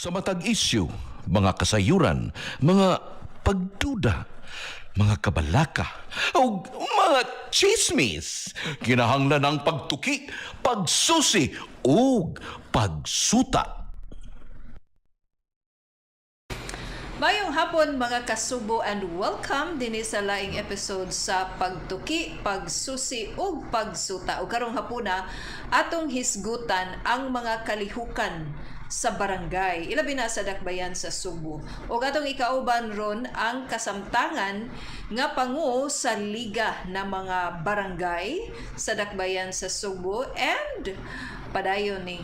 Sa matag issue, mga kasayuran, mga pagduda, mga kabalaka, o mga chismis. Kinahanglan ang pagtuki, pagsusi, ug pagsuta. Mayong hapon, mga kasubo, and welcome dinhi sa laing episode sa Pagtuki, Pagsusi ug Pagsuta. Ug karong hapuna atong hisgutan ang mga kalihukan sa barangay, ilabi na sa dakbayan sa Sugbo. Ug atong ikauban ron ang kasamtangan nga pangu sa liga ng mga barangay sa dakbayan sa Sugbo and padayon ni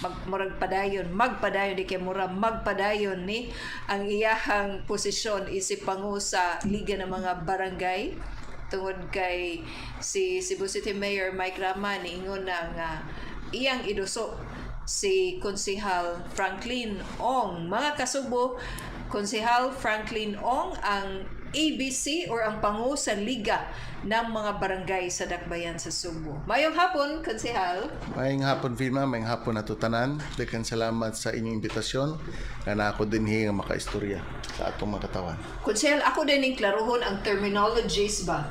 mag murag padayon, magpadayon di kay mura, magpadayon ni ang iyahang posisyon isip pangu sa liga ng mga barangay tungod kay si Cebu City Mayor Mike Rama niingon na nga iyang iduso si Konsehal Franklin Ong. Mga kasubo, Konsehal Franklin Ong ang ABC or ang pangu sa liga ng mga barangay sa Dakbayan sa Sugbo. Mayong hapon, Konsehal. Maayong hapon, Vilma, maayong hapon na tanan. Daghang salamat sa inyong imbitasyon nga naa ko dinhi nga makaistorya sa atong mga katawan. Konsehal, ako din ning klaruhon ang terminologies ba?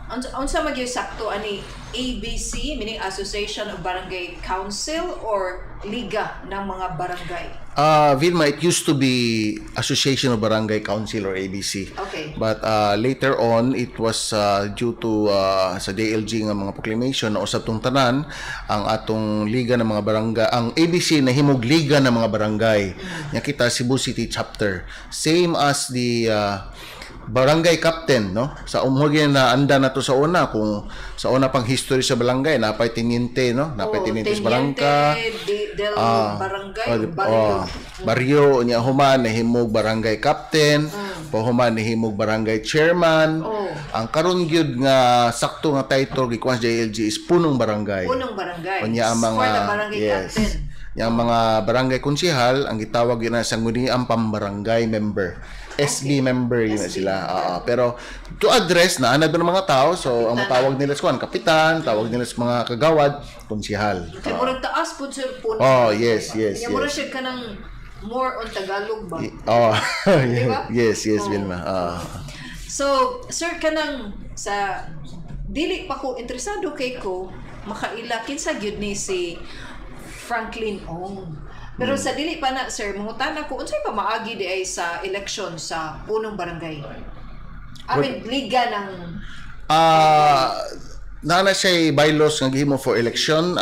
Unsa man gyud sakto ani ABC, meaning Association of Barangay Council or Liga ng mga Barangay? Vilma, it used to be Association of Barangay Council or ABC. But later on, it was due to sa DILG nga mga proclamation na usab tong tanan ang atong liga ng mga barangay, ang ABC nahimog liga ng mga barangay. Nya kita Cebu City chapter. Same as the barangay captain, no? Sa umhog na anda na to sa una, kung sa una pang history sa barangay, napay teniente, no? Napay teniente sa barangka. Del barangay, Oh, barrio. Oh, barrio niya, human nahimog barangay captain, pahuman nahimog barangay chairman. Ang karon gyud nga sakto nga title gikuan sa DILG is punong barangay. Punong barangay. Unya ang mga For the barangay captain. Yang mga barangay konsehal ang gitawag yun na sangguniang pambarangay member. SB member yun na SB sila. Oo, pero to address na anad ng mga tao, so ang tawag nila sa kuan kapitan, tawag nila sa mga kagawad, konsehal. Kay murag taas pud sir punong Oh, barangay yes, ba? Nya murag siya kanang more on Tagalog ba? Oh, Diba? Yes, Vilma. Ah. So, sir, kanang sa dili pa ko interesado kay ko makaila kinsa gyud ni si Franklin Ong. Pero sa dili pa na, sir, mangutana ko unsay pamaagi di ay sa election sa punong barangay? I mean, liga ng Naa na siya bylaws nga gihimo for election.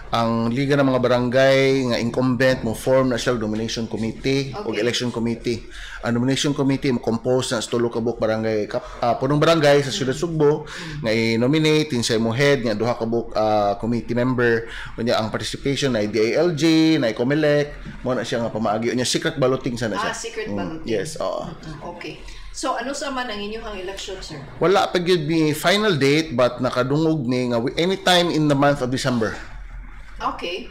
Ang liga ng mga barangay nga incumbent mo form na siya og nomination committee o election committee. Ang nomination committee mo compose na sa tulo ka buok barangay punong barangay sa siyudad Sugbo nga i-nominate din sa imo head nga duha ka buok committee member. Unya ang participation na DILG, na COMELEC, mo na siya nga pamaagi. Unya secret balloting sana siya. Ah, secret balloting. Yes, oo. Okay. So, ano sa man ang inyong election, sir? Wala pa gyud mi final date, but nakadungog ni nga anytime in the month of December. Okay.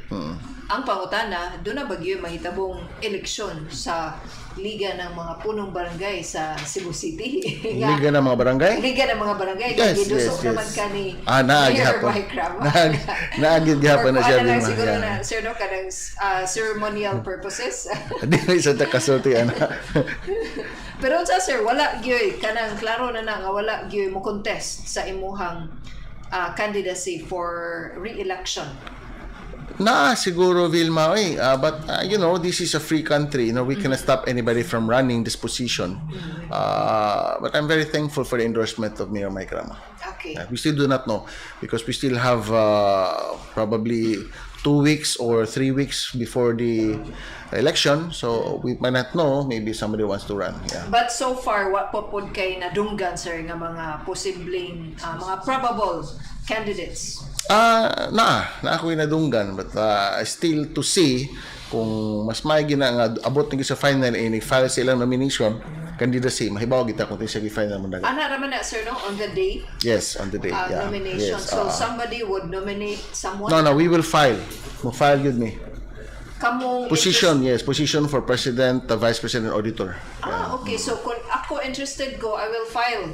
Ang pangutana, doon na bagyo mahitabong eleksyon sa Liga ng mga Punong Barangay sa Cebu City? Nga, Liga ng mga barangay? Liga ng mga Barangay. Yes, Gidusok naman yes. ka ni Ah, naa Mayor gihapon. Mike Rama. Naa gihapon na Or siya, kuha na lang Vilma. siguro Yeah. na, sir, no, kanang ceremonial purposes. Dili sa ta kasulti ana. Pero unsa, sir, wala gyud kanang klaro na na nga wala gyud mo contest sa imuhang candidacy for re-election? Na siguro, Vilma, oy, but this is a free country. We cannot stop anybody from running this position. But I'm very thankful for the endorsement of Mayor Mike Rama. We still do not know because we still have probably 2 weeks or 3 weeks before the election, so we might not know. Maybe somebody wants to run. Yeah. But so far, wa pa pod kay nadunggan, sir, nga mga posibleng mga probable candidates? Ah, na ako nadunggan, but still to see kung mas maigi na nga abot ni sa final ini file sa ilang nomination candidacy, mahibaw kita kung siya gi-final mo dagat. Ana raman na, sir, no, on the day Yes, on the day. Nomination. Yes, So somebody would nominate someone? No, we will file. Mo file yun mi. Kamong Position, yes, position for president, vice president, auditor. Ah, okay. So kung actually Ako interested ko, I will file.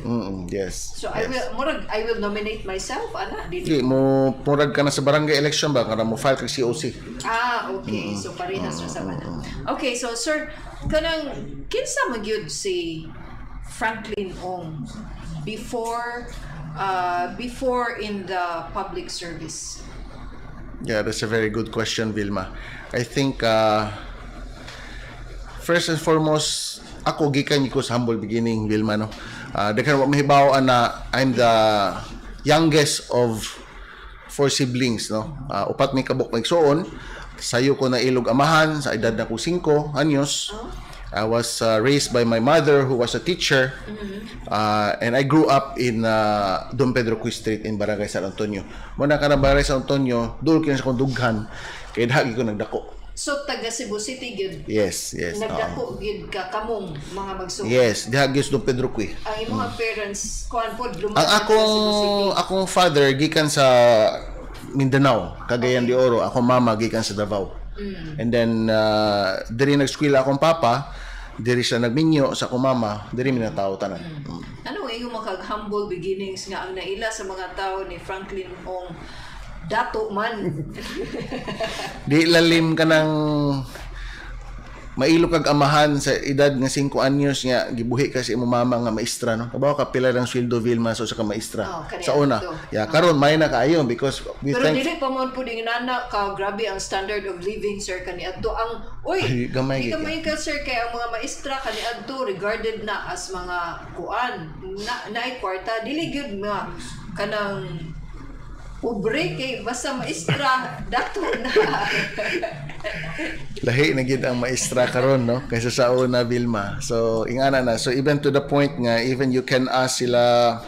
Yes. So I will murag I will nominate myself ana dili? Di mo murag ka na sa barangay election ba kada mo file kag COC. Ah, okay. So parehas ra sa bana. Okay, so sir, kanang kinsa magyud si Franklin Ong before in the public service? Yeah, that's a very good question, Vilma. I think first and foremost, ako gikan ko sa humble beginning, Vilma, no. Daghan wa mahibaw na I'm the youngest of four siblings, no. Upat mi kabuk maigsuon. Sayo ko nailog amahan sa edad na ko 5 anyos. I was raised by my mother who was a teacher. And I grew up in Don Pedro Cui Street in Barangay San Antonio. Mo na kanang Barangay San Antonio, duol kini sa akong dughan kay dagi ko nagdako. So taga Cebu City gyud? Yes. Oo. Nagdako gyud ka kamong mga magsuon? Yes, diha gyud sa Don Pedro Cui. Ang imong parents kuan pod Ang lumad sa Cebu City? Akong father gikan sa Mindanao, Cagayan de Oro. Akong mama gikan sa Davao. And then diri nag-eskwela akong papa, diri siya nagminyo sa akong mama, diri mi natawo tanan. Ano ang imong mga humble beginnings nga ang naila sa mga tao ni Franklin Ong dato man? Di lalim ka ng mailo kag amahan sa edad nga 5 anyos nga gibuhi ka sa imong mama nga maestra, no? Kabaw ka pila ng sweldo, Vilma, sa usa ka maestra Oh, kani sa una. adto. Yeah, karon may na kaayo because we Pero thank dili pa man pud nana ka grabe ang standard of living, sir, kaniadto ang uy Ay, gamay di gyud. gamay ka, sir, kay ang mga maestra kaniadto regarded na as mga kuan na naay kwarta, dili gyud nga kanang pobre kay basta maestra dato na. Lahi na gid ang maestra karon, no, kaysa sa una, Vilma. So ingana na, so even to the point nga even you can ask sila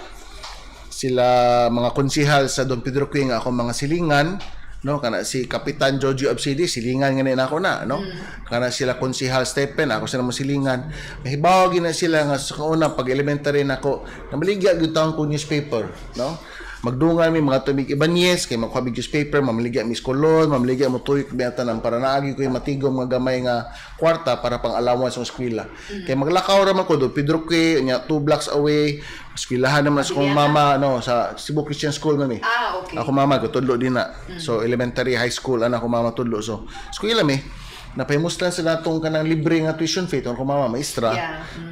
sila mga konsihal sa Don Pedro Cui nga akong mga silingan, no, kana si Kapitan Jojo Absidi, silingan nga ni nako na, no, kana sila Konsihal Stephen, ako sila mo silingan, mahibaw gyud na sila nga sa una pag elementary nako namaligya gyud taon ko newspaper, no. Magdungan mi mga tumig Ibanez kay makuha mig newspaper, mamaligya mi Colon, mamaligya mo tuyok mi tanan para naagi ko yung matigom nga gamay nga kwarta para pang allowance sa eskwela. Kay maglakaw ra man ko do Pedro Cui nya, two blocks away, eskwelahan naman sa akong mama, no, sa Cebu Christian School mami. Ah, okay. Ako mama ko tudlo din na. So elementary, high school ana ako mama tudlo. So eskwela mi napahimuslan sa natong kanang libre nga tuition fee tungod ko mama maestra.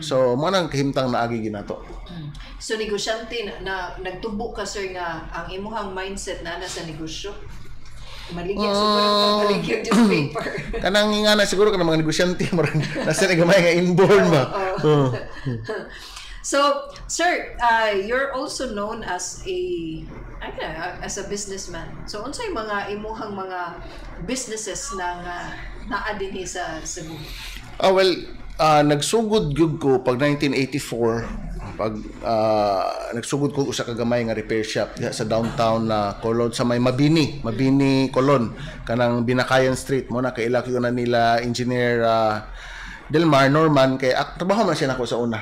So mo nang kahimtang naagi ginato. So negosyante na nagtubo ka, sir, nga ang imuhang mindset na sa negosyo. Maligya so parang maligya newspaper. Kanang nga na siguro kanang mga negosyante murag nasa na gamay nga inborn ba. Oh. So, sir, you're also known as a I don't know, as a businessman. So, unsay mga imuhang mga businesses na nga naa dinhi sa Cebu? Ah, well, nagsugod gyud ko pag 1984 pag nagsugod ko usa ka gamay nga repair shop diha sa downtown na Colon sa may Mabini, Mabini Colon, kanang Binakayan Street mo na kaila ko na nila Engineer Delmar Norman kay trabaho man siya nako sa una.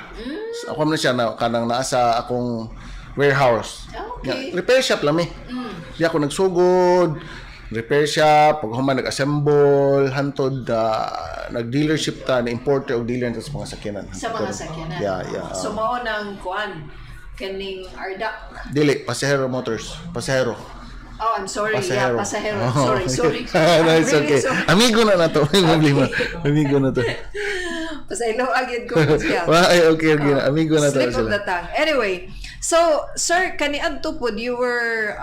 So, ako man siya na kanang naa sa akong warehouse. Ah, okay. Nga, repair shop lang eh. Di ako nagsugod, repair shop, pag human nag-assemble, hantod nag-dealership ta, na importer o dealer ta sa mga sakyanan. Sa mga sakyanan. Yeah. So mao nang kuan kaning Ardak? Dili, Pasahero Motors. Pasahero. Oh, I'm sorry. Pasahero. Yeah, Pasahero. Oh, Sorry, sorry. No, I'm it's really okay. sorry. Amigo na nato. May problema. Amigo na to. Pasaylo agad ko. Yeah. Well, ay, okay na. Amigo na to Slip of sila. the tongue. Anyway, so sir, kaniadto pod you were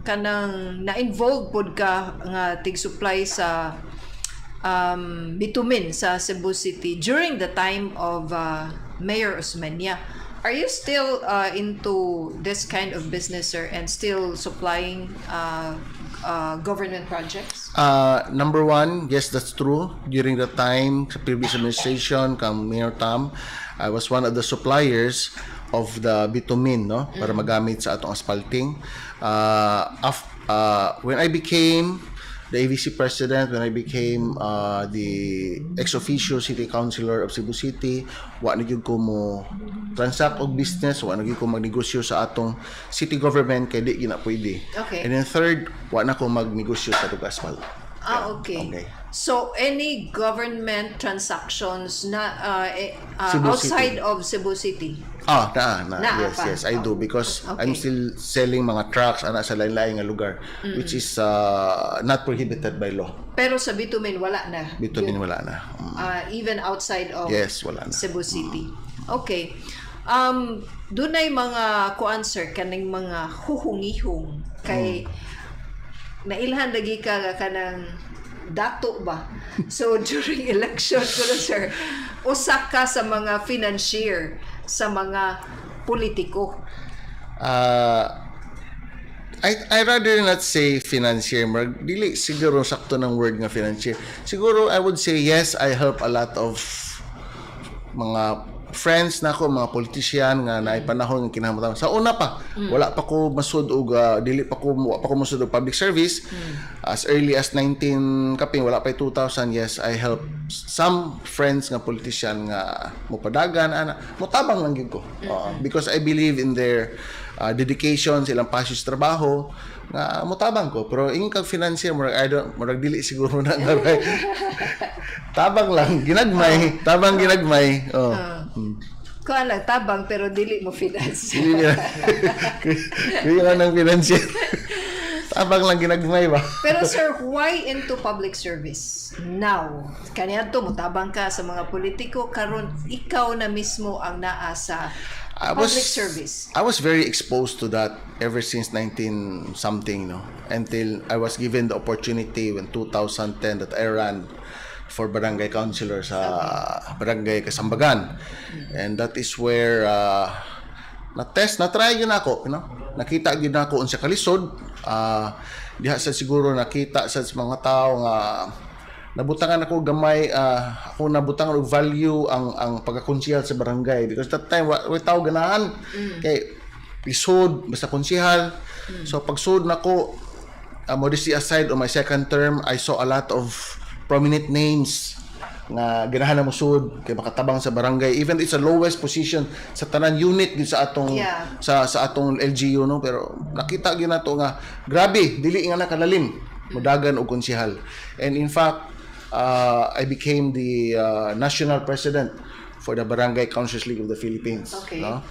kanang na-involved pod ka nga tig-supply sa bitumen sa Cebu City during the time of Mayor Osmeña. Are you still into this kind of business, sir, and still supplying government projects? Number one, yes, that's true. During the time sa previous administration, kang Mayor Tam, I was one of the suppliers of the bitumen, no, para magamit sa atong asphalting. When I became the AVC president, when I became the ex officio city councilor of Cebu City, wa na gyud ko mo transact og business, wa na gyud ko magnegosyo sa atong city government kay di gyud na pwede. Okay. And then third, wa na ko magnegosyo sa atong asphalt. Ah, okay. Okay. So any government transactions na Cebu outside City. Of Cebu City? Ah, na. Naa Yes, pa. yes, I do because I'm still selling mga trucks ana sa lain-lain nga lugar, which is not prohibited by law. Pero sa bitumen, wala na. Bitumen, wala na. Even outside of Yes, wala na. Cebu City. Okay. Dunay mga kuan, sir, kaning mga huhungihong kay nailhan lagi ka nga kanang dato ba. So during election ko na, sir, usa ka sa mga financier sa mga politiko. I rather not say financier. Murag, dili siguro sakto ng word nga financier. Siguro I would say yes, I help a lot of mga friends nako, mga politician nga naay panahon nga kinahanglan. Sa una pa, wala pa ko masud og dili pa ko wa pa ko masud og public service. As early as 19 kapin wala pa 2000, yes, I help some friends nga politician nga mopadagan ana, motabang lang gyud ko. Oo, because I believe in their dedication, silang passion sa trabaho nga motabang ko. Pero ingon kag financier, murag I don't, murag dili siguro na nga right. Tabang lang ginagmay, tabang ginagmay, oh. Kuan lang, tabang pero dili mo finance. Dili na dili lang ng financier, tabang lang ginagmay ba. Pero sir, why into public service now? Kaniadto motabang ka sa mga politiko, karon ikaw na mismo ang naa sa I was public service. I was very exposed to that ever since 19 something, no, until I was given the opportunity when 2010 that I ran for barangay councilor sa Barangay Kasambagan. And that is where na-test, na-try gyud nako. Nakita gyud nako unsa kalisod. Diha sa siguro nakita sa mga tao nga nabutangan ako gamay, ako nabutangan og value ang pagkakonsehal sa barangay because that time wa tao ganahan kay lisod basta konsehal. So pagsud nako, modesty aside, on my second term I saw a lot of prominent names nga ganahan na mosud kay makatabang sa barangay, even it's the lowest position sa tanan unit gyud sa atong sa atong LGU, no. Pero nakita gyud nato nga grabe, dili nga nakalalim mudagan og konsehal. And in fact, I became the national president for the Barangay Councilors League of the Philippines, no.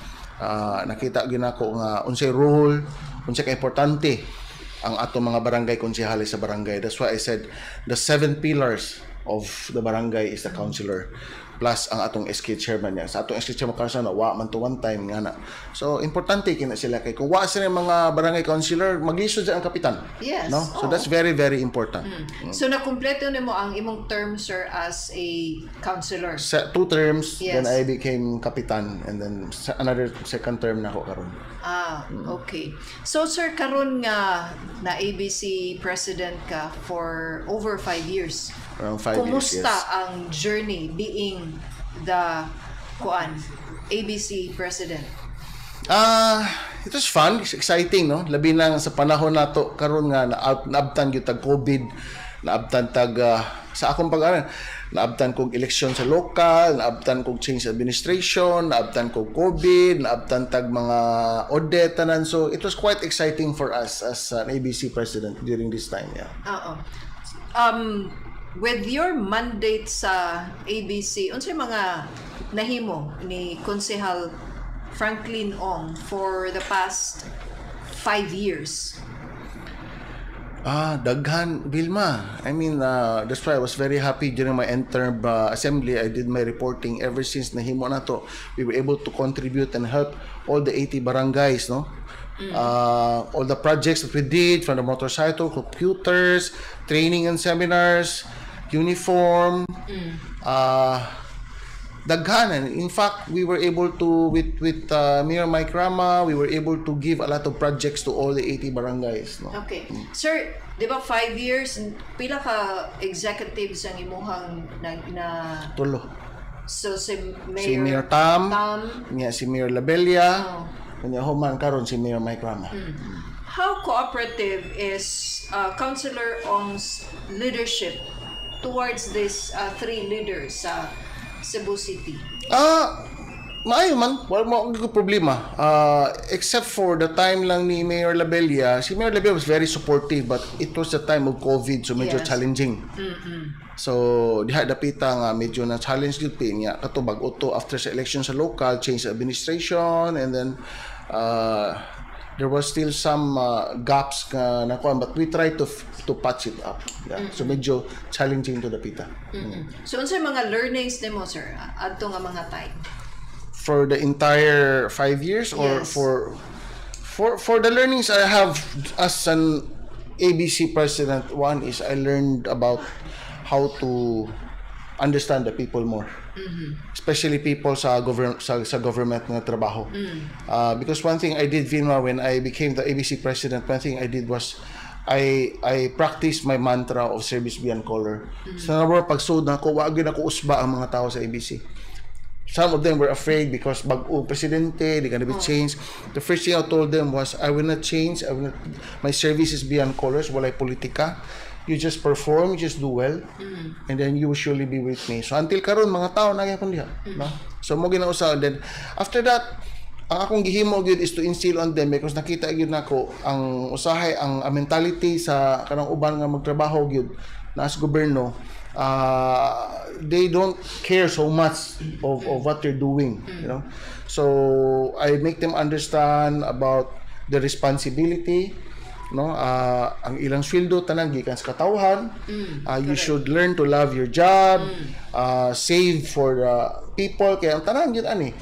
Nakita gyud nako nga unsay role, unsay ka importante ang atong mga barangay konsehales sa barangay. That's why I said the seven pillars of the barangay is the councilor plus ang atong SK chairman niya. Sa atong SK chairman karon na wa man to one time nga na. So importante kina sila kay kung wa sila mga barangay councilor, maglisod ang kapitan. No? So Oo. That's very, very important. So nakumpleto nimo ang imong term, sir, as a councilor. Sa two terms, then I became kapitan and then another second term na ako karon. Ah, okay. So sir, karon nga na ABC president ka for over 5 years. Around 5 years, Kumusta yes. ang journey being the kuan ABC president? Ah, it was fun, it's exciting, no? Labi na sa panahon nato karon nga na naabtan gyud tag COVID, naabtan tag sa akong pag naabtan kog eleksyon sa local, naabtan kog change administration, naabtan kog COVID, naabtan tag mga audit tanan. So it was quite exciting for us as an ABC president during this time, yeah. Oo. With your mandate sa ABC, unsay mga nahimo ni Konsehal Franklin Ong for the past 5 years? Ah, daghan, Vilma. I mean, that's why I was very happy during my end term assembly. I did my reporting ever since nahimo na to. We were able to contribute and help all the 80 barangays, no? All the projects that we did, from the motorcycle, computers, training and seminars, uniform, daghan. And in fact, we were able to, with Mayor Mike Rama, we were able to give a lot of projects to all the 80 barangays, no? Okay. Sir, di ba 5 years, pila ka executives ang imuhang na Tulo. So si Mayor, Si Mayor Tam, Tam. Niya si Mayor Labella, Oh. niya human karon si Mayor Mike Rama. How cooperative is Councilor Ong's leadership towards these three leaders sa Cebu City? Ah, Maayo man, wala mo akong problema. Except for the time lang ni Mayor Labella. Si Mayor Labella was very supportive, but it was the time of COVID, so medyo challenging. So, diha dapita nga medyo na challenge gyud niya kato bag-o to after sa election sa local, change the administration, and then there was still some gaps nga nakuan, but we try to patch it up. Yeah. So medyo challenging to dapita. So unsay mga learnings nimo, sir, adto nga mga time? For the entire 5 years or Yes. for the learnings I have as an ABC president, one is I learned about how to understand the people more. Especially people sa government nga trabaho. Because one thing I did, Vilma, when I became the ABC president, one thing I did was I practiced my mantra of service beyond color. Sa number pagsud nako, wa gyud ako usba ang mga tao sa ABC. Some of them were afraid because bag-o presidente, they gonna be changed. The first thing I told them was, "I will not change. I will not, my service is beyond colors. Walay politika. You just perform, you just do well, and then you will surely be with me." So until karon mga tao na gyapon diha, no? So mao ginausa. And then after that, ang akong gihimo gyud is to instill on them because nakita gyud nako ang usahay ang mentality sa kanang uban nga magtrabaho gyud na sa gobyerno, they don't care so much of what they're doing. So I make them understand about the responsibility, no? Ang ilang sweldo tanan gikan sa katawhan. You should learn to love your job, save for the people kay ang tanan gyud ani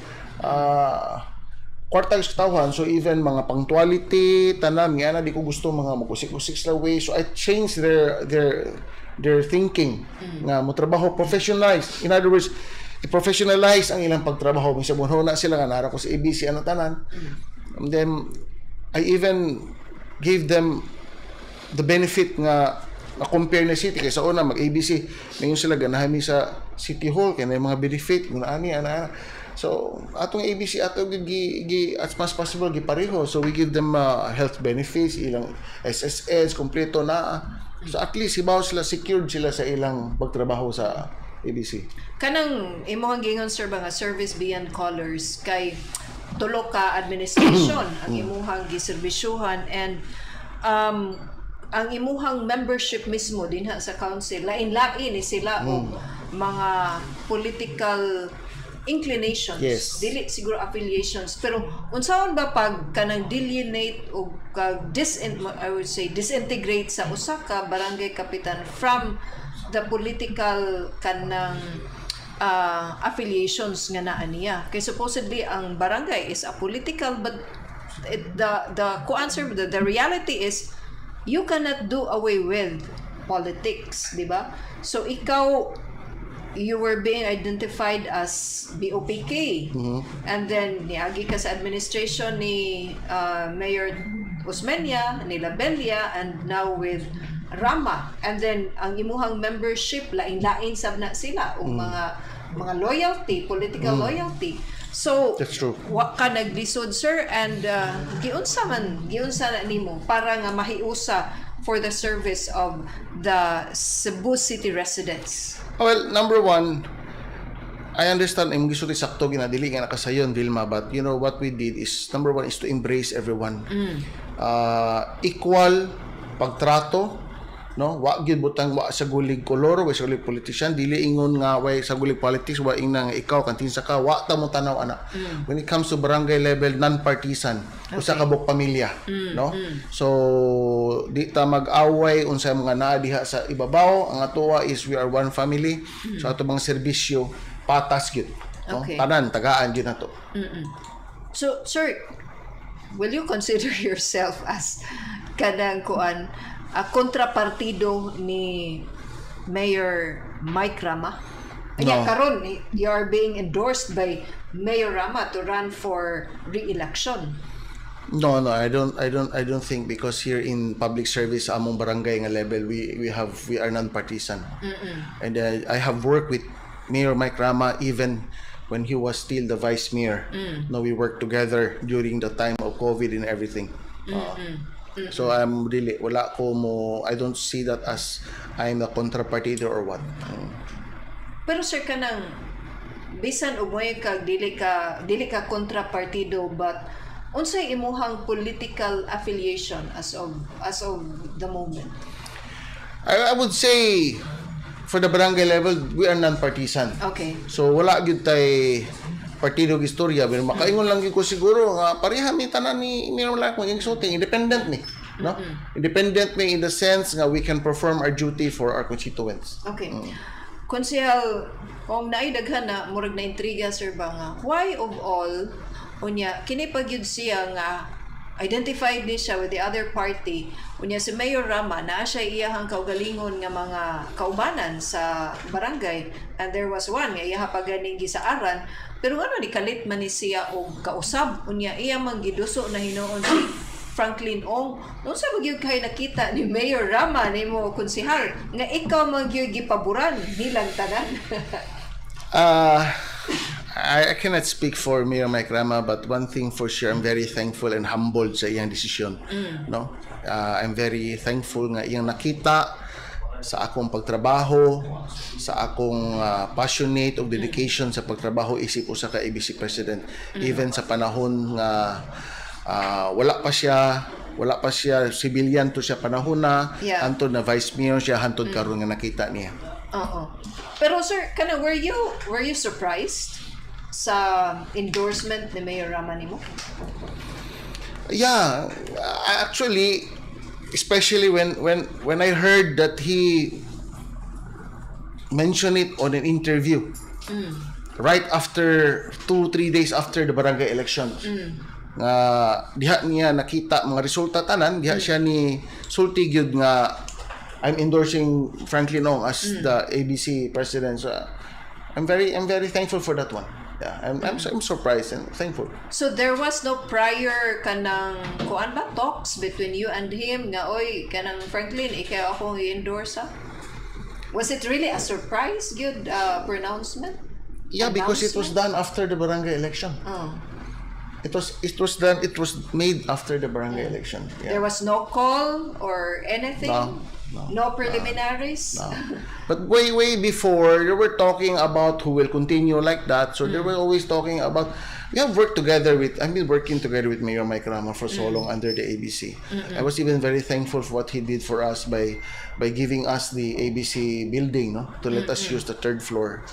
kwarta sa katawhan. So even mga punctuality tanan nga na di ko gusto mga magusik-usik sila way. So I change their thinking nga mo trabaho professionalize. In other words, i-professionalize ang ilang pagtrabaho. Minsan na sila nga nara ko sa ABC ano tanan. And then I even gave them the benefit nga na compare na city kay sa una mag ABC ngayon sila ganahan mi sa City Hall kay na mga benefit nga ani ana ana. So atong ABC ato gi as much as possible gipareho. So we give them health benefits, ilang SSS kompleto na. So at least hibaw sila secured sila sa ilang pagtrabaho sa ABC. Kanang imong giingon, sir, ba nga service beyond colors kay tulo ka administration ang imuhang giserbisyuhan and ang imuhang membership mismo dinha sa council, lain-lain ni sila og mga political inclinations, dili siguro affiliations, pero unsaon ba pag kanang delineate o kag I would say disintegrate sa usa ka barangay kapitan from the political kanang affiliations nga naa niya? Kay supposedly ang barangay is apolitical, but the kuan, sir, the reality is you cannot do away with politics, di ba? So ikaw, you were being identified as BOPK. And then, niagi ka sa administration ni Mayor Osmeña, ni Labella, and now with Rama. And then, ang imuhang membership, lain-lain sab na sila, o mga loyalty, political loyalty. So, That's true. Wa ka naglisod, sir, and giunsa man, giunsa na nimo para nga mahiusa for the service of the Cebu City residents? Well, number one, I understand imong gisulti sakto gina dili nga nakasayon, Vilma, but you know what we did is number one is to embrace everyone. Equal pagtrato, no? Wa gyud butang wa sa gulig kolor, wa sa gulig politician, dili ingon nga wa sa gulig politics, wa ingna nga ikaw kantin sa ka, wa ta mo tanaw ana. When it comes to barangay level, non-partisan, usa ka buok pamilya, no? So di ta mag-away unsa mga naa diha sa ibabaw, ang atoa is we are one family. So ato bang serbisyo patas gyud, no? Tanan tagaan gyud nato. So, sir, will you consider yourself as kanang kuan kontrapartido ni Mayor Mike Rama? Anya No. karon you are being endorsed by Mayor Rama to run for re-election. No, I don't think because here in public service sa among barangay nga level, we are non-partisan. And I have worked with Mayor Mike Rama even when he was still the vice mayor. No, we worked together during the time of COVID and everything. So I'm really wala ko mo I don't see that as I'm a contrapartido or what. Pero sir, kanang Bisan og moy kag dili ka kontra partido, but unsay imuhang political affiliation as of the moment? I would say for the barangay level, we are non-partisan. So wala gyud tay partido og istorya, pero makaingon lang gyud ko siguro nga pareha mi tanan ni Mayor Mike, maging sulti, independent ni, no? Independent mi in the sense nga we can perform our duty for our constituents. Okay. Konsehal, kung naay daghan na murag na intriga, sir, ba nga why of all unya kini pa gyud siya nga identified ni siya with the other party, unya si Mayor Rama naa siya iyahang kaugalingon nga mga kaubanan sa barangay, and there was one nga iyaha pa ganing gisaaran, pero ano ni kalit man ni siya og kausab, unya iya man giduso na hinuon si Franklin Ong? Unsa ba gyud kay nakita ni Mayor Rama nimo, konsehal, nga ikaw man gyud gipaboran nilang tanan? I cannot speak for Mayor Mike Rama, but one thing for sure, I'm very thankful and humbled sa iyang desisyon. No? I'm very thankful nga iyang nakita sa akong pagtrabaho, sa akong passionate og dedication sa pagtrabaho isip usa ka ABC president. Even sa panahon nga wala pa siya, civilian to siya panahon na, hantod na vice mayor siya, hantod karon nga nakita niya. Oo. Pero sir, kana were you surprised sa endorsement ni Mayor Rama nimo? Yeah, actually, especially when I heard that he mentioned it on an interview right after 2-3 days after the barangay elections. Nga diha niya nakita mga resulta tanan, diha siya ni sulti gyud nga "I'm endorsing Franklin Ong as the ABC president." So I'm very thankful for that one. Yeah, I'm surprised and thankful. So there was no prior kanang kuan ba, talks between you and him nga, "Oy, kanang Franklin, ikaw akong i-endorse, ha"? Was it really a surprise good pronouncement? Yeah, because it was done after the barangay election. Oh. It was done, it was made after the barangay election. Yeah. There was no call or anything? No. No preliminaries? No. But way, way before, they were talking about who will continue like that. So they were always talking about, we have worked together with, I've been working together with Mayor Mike Rama for so long under the ABC. I was even very thankful for what he did for us by giving us the ABC building, no, to let us use the third floor.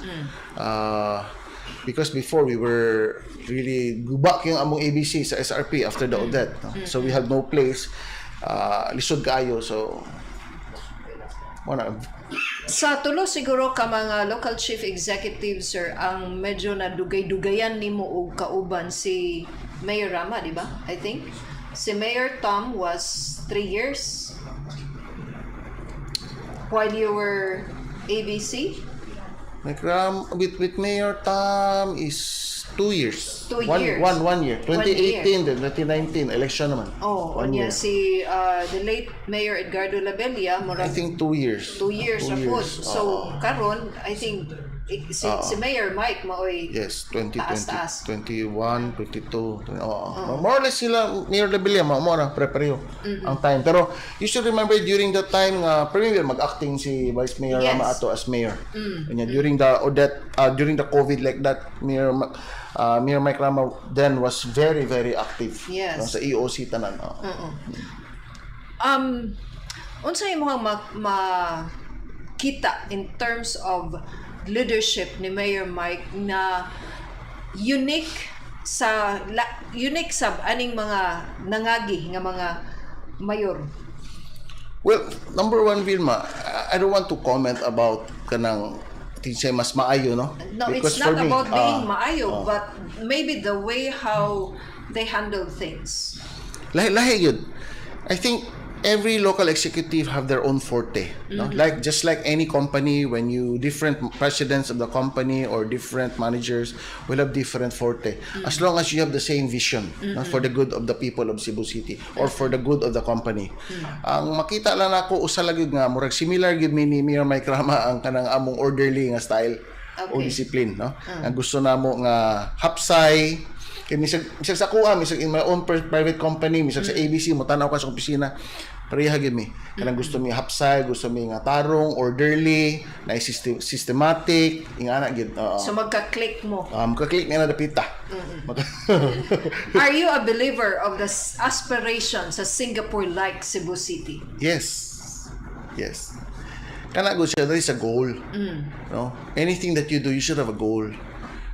Because before we were really guba yung among ABC sa SRP after the Odette. No? So we had no place. Lisod kaayo. So, wala. Sa tulo siguro ka mga local chief executives, sir, ang medyo nadugay-dugayan nimo og kauban si Mayor Rama, di ba? I think si Mayor Tom was 3 years while you were ABC. Mike Ram, with Mayor Tom is 2 years. Two one, years. One year. One year. 2018 then 2019, election naman. Oh, One unya year. Si the late Mayor Edgardo Labella, I murag think 2 years. 2 years Two ra pud. years. So Oo. karon I think si Mayor Mike maoy Yes, 20, taas-taas. 20, 21, 22. Oo. More or less sila, Mayor Labella, mo na, pre-pareho ang time. Pero you should remember during that time, nga premier mag-acting si Vice Mayor Rama ato as mayor. Unya, during the Odette, during the COVID like that, Mayor Mike Rama then was very, very active. No, sa EOC tanan. Oo. Unsa imong makita in terms of leadership ni Mayor Mike na unique sa aning mga nangagi nga mga mayor? Well, number one, Vilma, I don't want to comment about kanang kinsay mas maayo, no? No, Because it's not for me, about being maayo, but maybe the way how they handle things. Lahi lahi yun. I think every local executive have their own forte, no? Like just like any company, when you different presidents of the company or different managers will have different forte. As long as you have the same vision, no, for the good of the people of Cebu City or for the good of the company. Ang makita lang nako usa lang gyud nga murag similar gyud mi ni Mayor Mike Rama ang kanang among orderly nga style o discipline, no? Ang gusto namo nga hapsay kay misag sa kuha, misag in my own private company, misag sa ABC, mo tan-aw ka sa opisina. Pareha gyud mi. Kanang gusto mi hapsay, gusto mi nga tarong, orderly, na systematic, ingana gyud. Oo. So magka-click mo. Ka-click nga na dapita. Are you a believer of the aspiration sa Singapore-like Cebu City? Yes. Kana gud siya, there is a goal. No? Anything that you do, you should have a goal.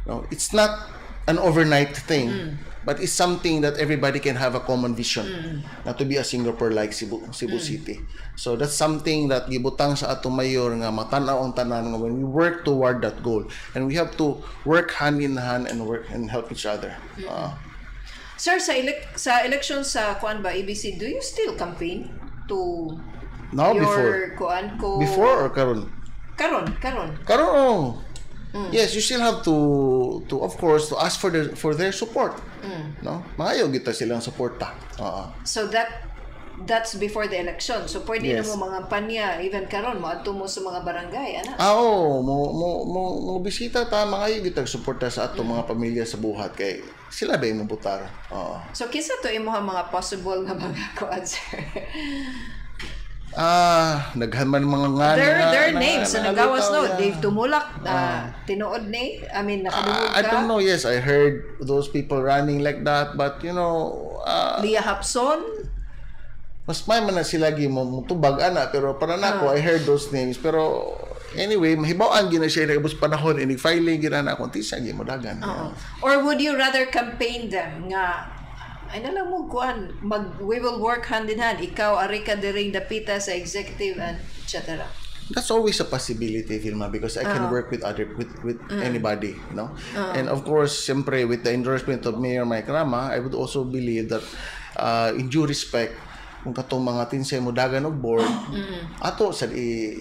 No? It's not an overnight thing, but it's something that everybody can have a common vision na to be a Singapore like Cebu City. So that's something that gibutang sa atong mayor nga matan-aw ang tanan nga when we work toward that goal, and we have to work hand in hand and work and help each other. Sir, sa election sa kuan ba, ABC, do you still campaign to Now your before kuan ko Before or karon? Karon, karon. Karon, oh. Yes, you still have to of course to ask for their support. No? Maayo kita silang suporta. Oo. So that's before the election. So pwede na mo mga panya even karon moadto mo sa mga barangay ana. Ah, oo, mo bisita ta, mangayo kita suporta sa atong mga pamilya sa buhat kay sila ba imong botar. Oo. So kinsa to imong mga possible nga mga kuan, sir? Ah, daghan man mga nga Their names sa nagawas, no. yeah. Dave Tumulak, tinuod ni. I mean, nakadungog I ka. don't know. Yes, I heard those people running like that, but Leah Hapson. Mas may man na sila gi mo mutubag ana, pero para nako, I heard those names, pero anyway, mahibaw-an gyud na siya nagabos panahon inig filing gyud na akong tisa gi mo dagan. Oo. Or would you rather campaign them nga ay na lang mo kuan mag we will work hand in hand, ikaw ari ka diring dapita sa executive and etc.? That's always a possibility, Vilma, because I can work with other with anybody. And of course, siyempre, with the endorsement of Mayor Mike Rama, I would also believe that in due respect, kung katong mga tinsay mo dagan og board, ato sa i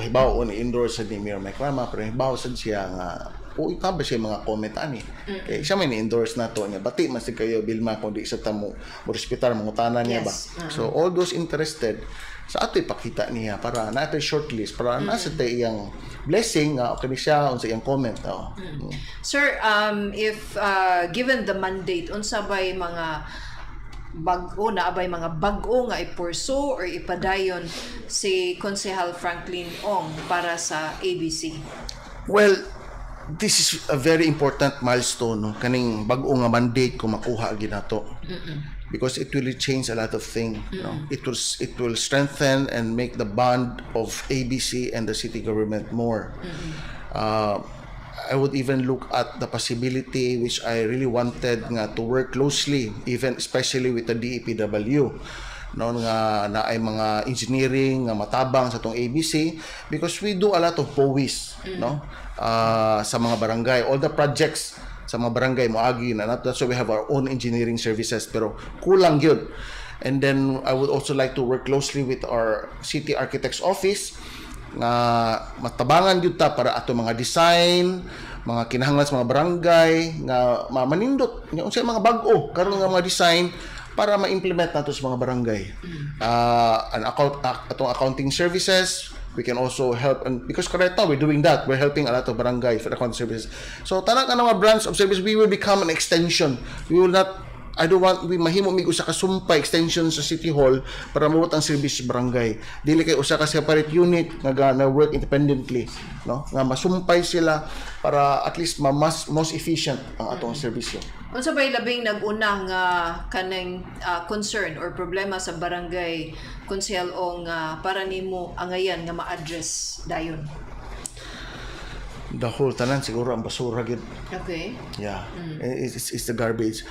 pahibaw ni endorse sa ni Mayor Mike Rama, pero hibaw sad siya nga o ika ba siya mga comment ani. Kay siya may ni-endorse na to niya. Bati man sig kayo, Vilma, kung di sa tamo mo respetar mangutana niya ba. So all those interested sa ato ipakita niya para na ato shortlist para nasa tay iyang blessing nga okay ni siya unsa iyang comment. Oh. Sir, if given the mandate, unsa bay mga bag-o na abay mga bag-o nga i-pursue or ipadayon si Konsehal Franklin Ong para sa ABC? Well, this is a very important milestone, no? Kaning bag-o nga mandate kung makuha ginato. Because it will change a lot of things, no? It will strengthen and make the bond of ABC and the city government more. I would even look at the possibility, which I really wanted, nga to work closely, even especially with the DEPW, no, nga na ay mga engineering nga matabang sa atong ABC, because we do a lot of POWIs, no, sa mga barangay. All the projects sa mga barangay moagi na. That's why we have our own engineering services, pero kulang gyud. And then I would also like to work closely with our city architect's office nga matabangan gyud ta para ato mga design, mga kinahanglan sa mga barangay nga manindot nga unsay mga bag-o karon nga mga design para ma-implement nato sa mga barangay. An account atong accounting services, we can also help, and because right now we're doing that, we're helping a lot of barangay for accounting services. So tanan ka mga branch of service, we will become an extension. We will not I don't want we mahimo mig usa ka sumpay extension sa City Hall para mabuot ang service sa barangay. Dili kay usa ka separate unit nga na work independently, no? Nga masumpay sila para at least ma mas most efficient ang atong serbisyo. Unsa bay labing nag-una nga kanang concern or problema sa barangay, Konsehal Ong, nga para nimo angayan nga ma-address dayon? The whole tanan siguro ang basura gyud. Yeah. It's the garbage.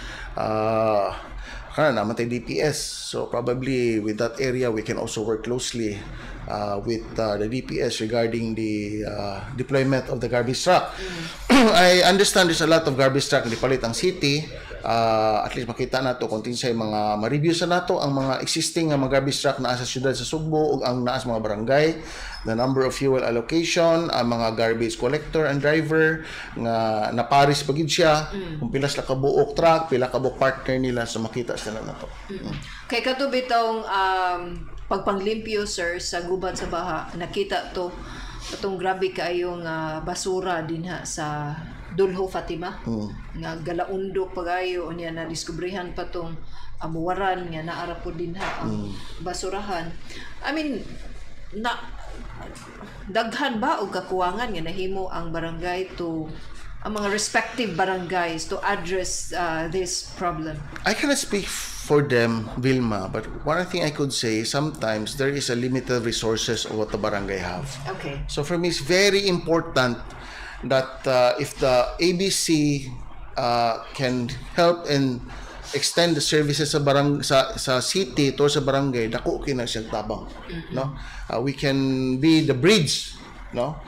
Kana naman tay DPS. So probably with that area we can also work closely with the DPS regarding the deployment of the garbage truck. I understand there's a lot of garbage truck na palit ang city. At least makita nato kung tinsay mga ma-review sa nato ang mga existing nga mga garbage truck naa sa syudad sa Sugbo ug ang naa sa mga barangay, the number of fuel allocation, ang mga garbage collector and driver nga naparis pa gid siya, kung pila sila kabuok truck, pila kabuok partner nila, so makita sila nato. Kay kato bitong pagpanglimpyo, sir, sa gubat sa baha, nakita to atong grabe kaayong basura dinha sa Dulho Fatima nga galaundok pagayo, unya na diskubrihan pa tong amuwaran nga naara po dinha ang basurahan. I mean, na daghan ba og kakuwangan nga nahimo ang barangay to ang mga respective barangays to address this problem? I cannot speak for them, Vilma, but one thing I could say, sometimes there is a limited resources of what the barangay have. So for me, it's very important that if the ABC can help and extend the services sa city to sa barangay, dako kay na siyang tabang, no? We can be the bridge, no?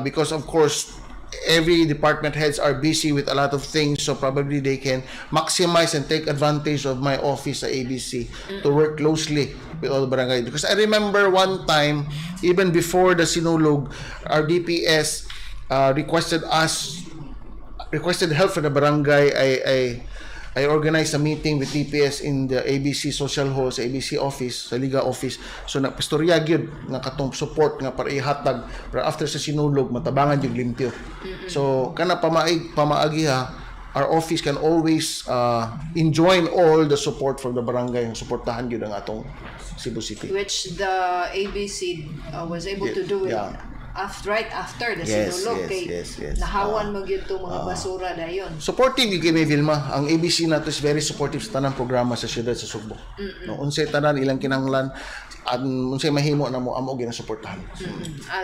Because of course every department heads are busy with a lot of things, so probably they can maximize and take advantage of my office sa ABC to work closely with all the barangay, because I remember one time, even before the Sinulog, our DPS requested help from the barangay. I organized a meeting with DPS in the ABC Social Hall, sa ABC office, sa Liga office. So nagpastorya gyud nga katong support nga para ihatag para after sa Sinulog matabangan yung limpyo. So kana pamaig pamaagi ha, our office can always enjoin all the support from the barangay, suportahan gyud ang atong Cebu City. Which the ABC was able to do it after, right after the Sinulog kay nahawan mo gyud tong mga basura dayon. Supportive gyud kami, Vilma. Ang ABC nato is very supportive sa tanang programa sa siyudad sa Sugbo. No, unsay tanan ilang kinahanglan, an unsay mahimo namo, amo ginasuportahan.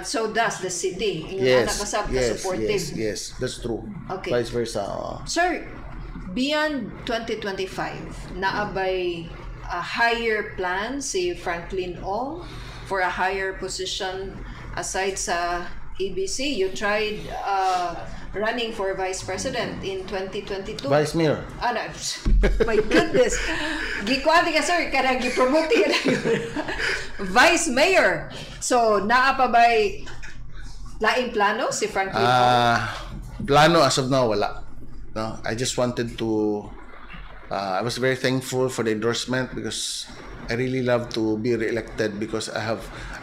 So does the city. Ingon ana kasab ka supportive. Yes, that's true. Vice versa. Sir, beyond 2025, naa bay a higher plan si Franklin Ong for a higher position aside sa ABC? You tried running for vice president in 2022. Vice Mayor. Ah, no. My goodness. Gikuan ka, sir, kanang gi-promote ka na yun. Vice Mayor. So, naa pa ba'y laing plano si Franklin Ong? Ah, plano as of now, wala. No, I just wanted to I was very thankful for the endorsement because I really love to be re-elected because I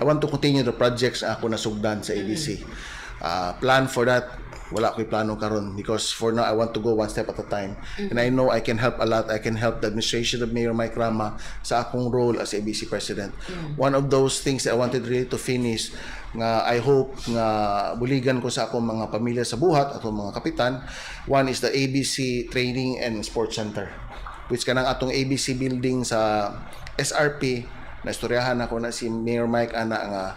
want to continue the projects ako nasugdan sa ABC. Plan for that, wala ko'y plano karon because for now I want to go one step at a time. And I know I can help a lot. I can help the administration of Mayor Mike Rama sa akong role as ABC president. One of those things I wanted really to finish nga I hope nga buligan ko sa akong mga pamilya sa buhat, atong mga kapitan. One is the ABC Training and Sports Center, which kanang atong ABC building sa SRP na istoryahan ako na si Mayor Mike ana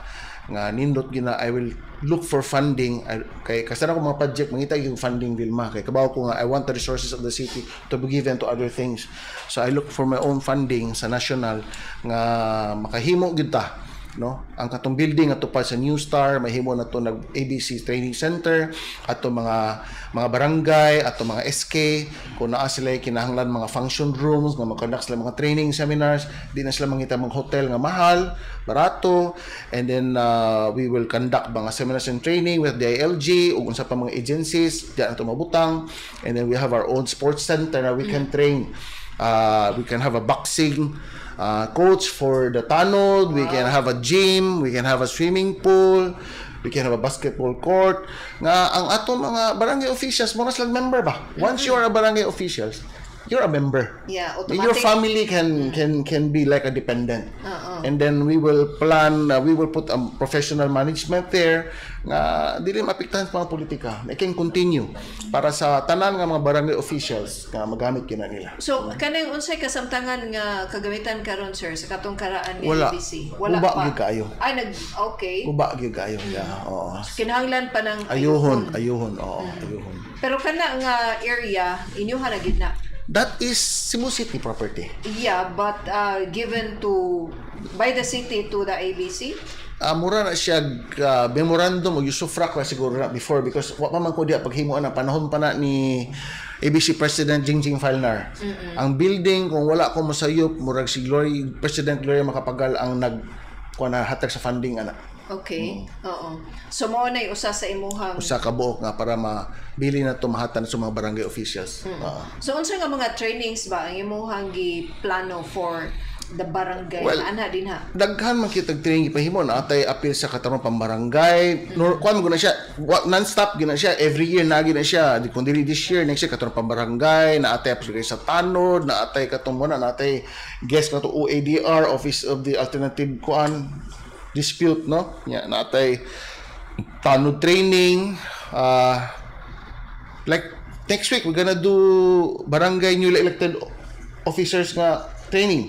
nga nindot gina. I will look for funding. Kay kasi ako mga project mangita yung funding, Vilma, kay kabaw ko nga I want the resources of the city to be given to other things, so I look for my own funding sa national nga makahimo gyud ta, no, ang katong building ato pa sa New Star, mahimo na to nag ABC Training Center. Ato mga barangay, ato mga SK, kung naa sila kinahanglan mga function rooms nga mag-conduct sila mga training seminars, di na sila mangita mga hotel nga mahal, barato. And then we will conduct mga seminars and training with DILG ug unsa pa mga agencies di na to mabutang. And then we have our own sports center na we can train, we can have a boxing coach for the tanod. We can have a gym, we can have a swimming pool, we can have a basketball court. Nga ang atong mga barangay officials, mo na sila member ba? Once you are a barangay officials, you're a member. Yeah, Your automatic. Family can be like a dependent. And then we will plan, we will put a professional management there nga dili maapektahan sa mga politika. They can continue para sa tanan nga mga barangay officials nga magamit kina nila. So, kanang unsay kasamtangan nga kagamitan karon, sir, sa katong karaan nga Wala. ABC? Wala Guba pa. gyud kaayo. Ay, nag okay. Guba gyud kaayo. Yeah, oo. Kinahanglan pa ng Ayuhon, ayuhon, oo, ayuhon. Pero kana nga area inyuha na gid na? That is Cebu City property. Yeah, but given to by the city to the ABC? Mura na siya memorandum o usufruct na siguro na before because wa pa man ko diya paghimo na, panahon pa na ni ABC President Jingjing Falnar. Ang building, kung wala ko mosayop, murag si Glory President Gloria Macapagal ang nag kuha na hatag sa funding ana. Okay. Oo. So mao na usa sa imuhang Usa ka buok nga para mabili na to, mahatan sa mga barangay officials. So unsa nga mga trainings ba ang imuhang giplano for the barangay? Well, ana din ha. Daghan man kitag training gipahimo na atay apil sa katarong pambarangay nor kuan mo na siya, non-stop gina siya, every year na gina siya. Di kung dili this year, next year katong pambarangay na atay apil sa tanod, na atay katong mo na atay guest na to OADR, Office of the Alternative kuan Dispute, no? Nya na atay tanod training. Like next week we're gonna do barangay newly elected officers nga training.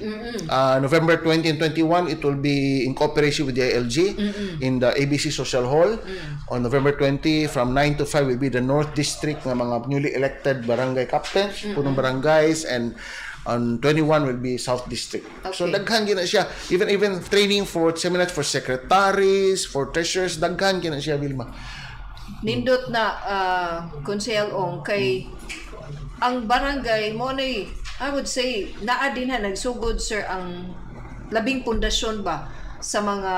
November 20 and 21, it will be in cooperation with the DILG in the ABC Social Hall. On November 20 from 9 to 5 will be the North District nga mga newly elected barangay captains, punong barangays, and on 21 will be South District. So daghan gyud na siya. Even training for seminars for secretaries, for treasurers, daghan gyud na siya, Vilma. Nindot na, Konsehal Ong, kay ang barangay mo na, I would say naa din ha nagsugod, sir, ang labing pundasyon ba sa mga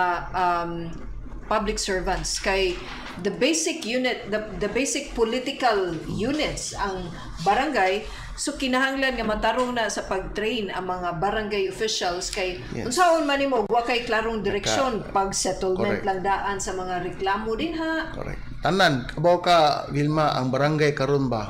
public servants, kay the basic unit, the basic political units ang barangay. So kinahanglan nga matarong na sa pag-train ang mga barangay officials kay unsaon man nimo wa kay klarong direksyon pag settlement lang daan sa mga reklamo din ha. Correct. Tanan, kabaw ka, Vilma, ang barangay karon ba,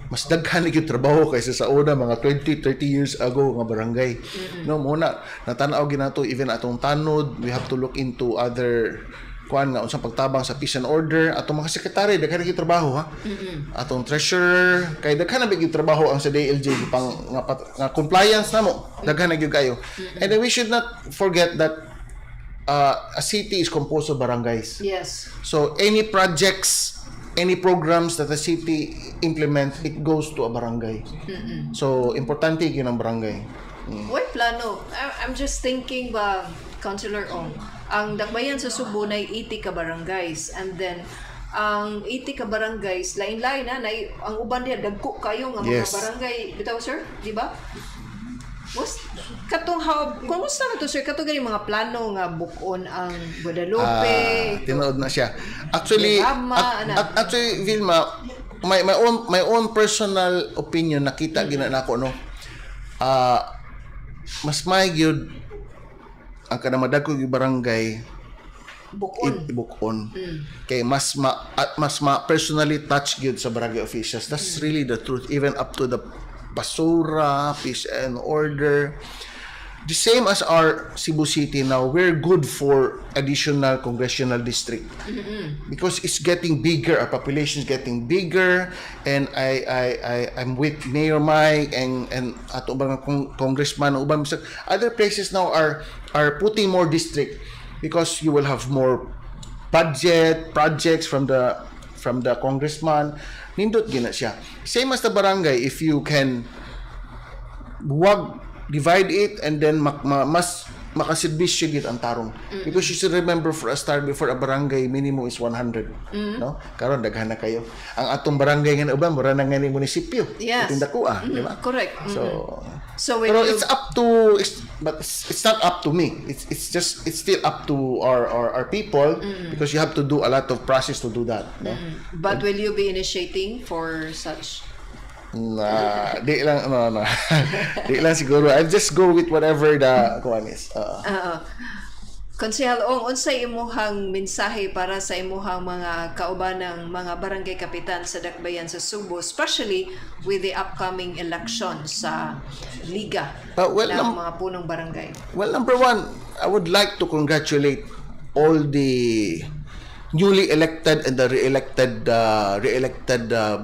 mas daghan na gyud trabaho kaysa sa una mga 20, 30 years ago nga barangay. No, muna natanaw ginato even atong tanod, we have to look into other kuan nga unsang pagtabang sa peace and order. Atong mga sekretary, daghan na gyud trabaho ha. Atong treasurer, kay daghan na gyud trabaho ang sa DILG pang nga, nga compliance namo. Daghan na gyud kayo. And then we should not forget that a city is composed of barangays. So any projects, any programs that the city implement, it goes to a barangay. So importante yun ang barangay. Way plano. I'm just thinking ba, Councilor Ong, ang Dakbayan sa Subo na 80 ka barangays and then ang 80 ka barangays lain-lain na, ang uban diha dagko kayo nga mga barangay bitaw, sir, di ba? Was katong how kumusta na to, sir, katong gani mga plano nga buk-on ang Guadalupe? Ah, tinuod na siya. Actually, Derama, ana. Actually, Vilma, my own personal opinion, nakita gina nako, no. Ah, mas may gyud ang kanang madagko gyud barangay buk-on. Ibuk-on. Kay mas ma personally touch gyud sa barangay officials. That's really the truth, even up to the basura, peace and order. The same as our Cebu City now, we're good for additional congressional district because it's getting bigger. Our population is getting bigger, and I'm with Mayor Mike and ato bang congressman uban bisag other places now are putting more district because you will have more budget projects from the congressman. Nindot gina siya. Same as the barangay, if you can wag divide it and then mas makaserbisyo gid ang tarong, because you should remember, for a start, before, a barangay minimum is 100, no? Karon daghan na kayo. Ang atong barangay nga uban mura na nga ni munisipyo. Iting dako ah, di ba? Correct. So So when pero you, it's up to it's, but it's not up to me. It's still up to our people because you have to do a lot of process to do that, no? But will you be initiating for such? Na, di lang, no. Di lang siguro. I'll just go with whatever the kuan is. Oo. Konsehal Ong, unsay imuhang mensahe para sa imuhang mga kaubanang mga barangay kapitan sa Dakbayan sa Subo, especially with the upcoming election sa liga Well, ng mga punong barangay? Well, number one, I would like to congratulate all the newly elected and the re-elected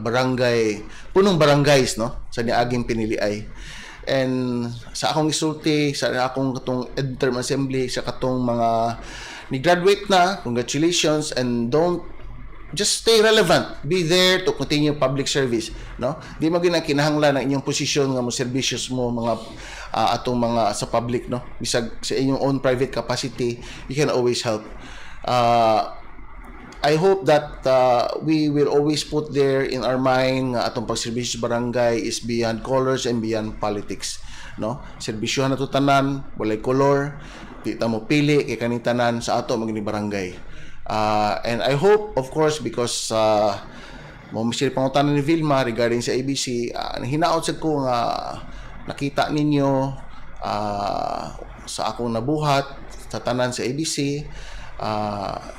barangay punong barangays, no, sa niaging piniliay. And sa akong isulti sa akong katong term assembly, sa katong mga ni graduate na, congratulations, and don't just stay relevant. Be there to continue public service, no? Di mo gina kinahanglan ang inyong posisyon nga mo serbisyos mo mga atong mga sa public, no? Bisag sa inyong own private capacity, you can always help. I hope that we will always put there in our mind nga atong pagserbisyo sa barangay is beyond colors and beyond politics, no? Serbisyohan nato tanan, walay color, di ta mo pili kay kaning tanan sa ato magini barangay. And I hope, of course, because mo misir pangutana ni Vilma regarding sa ABC, hinaot sad ko nga nakita ninyo Sa akong nabuhat sa tanan sa ABC,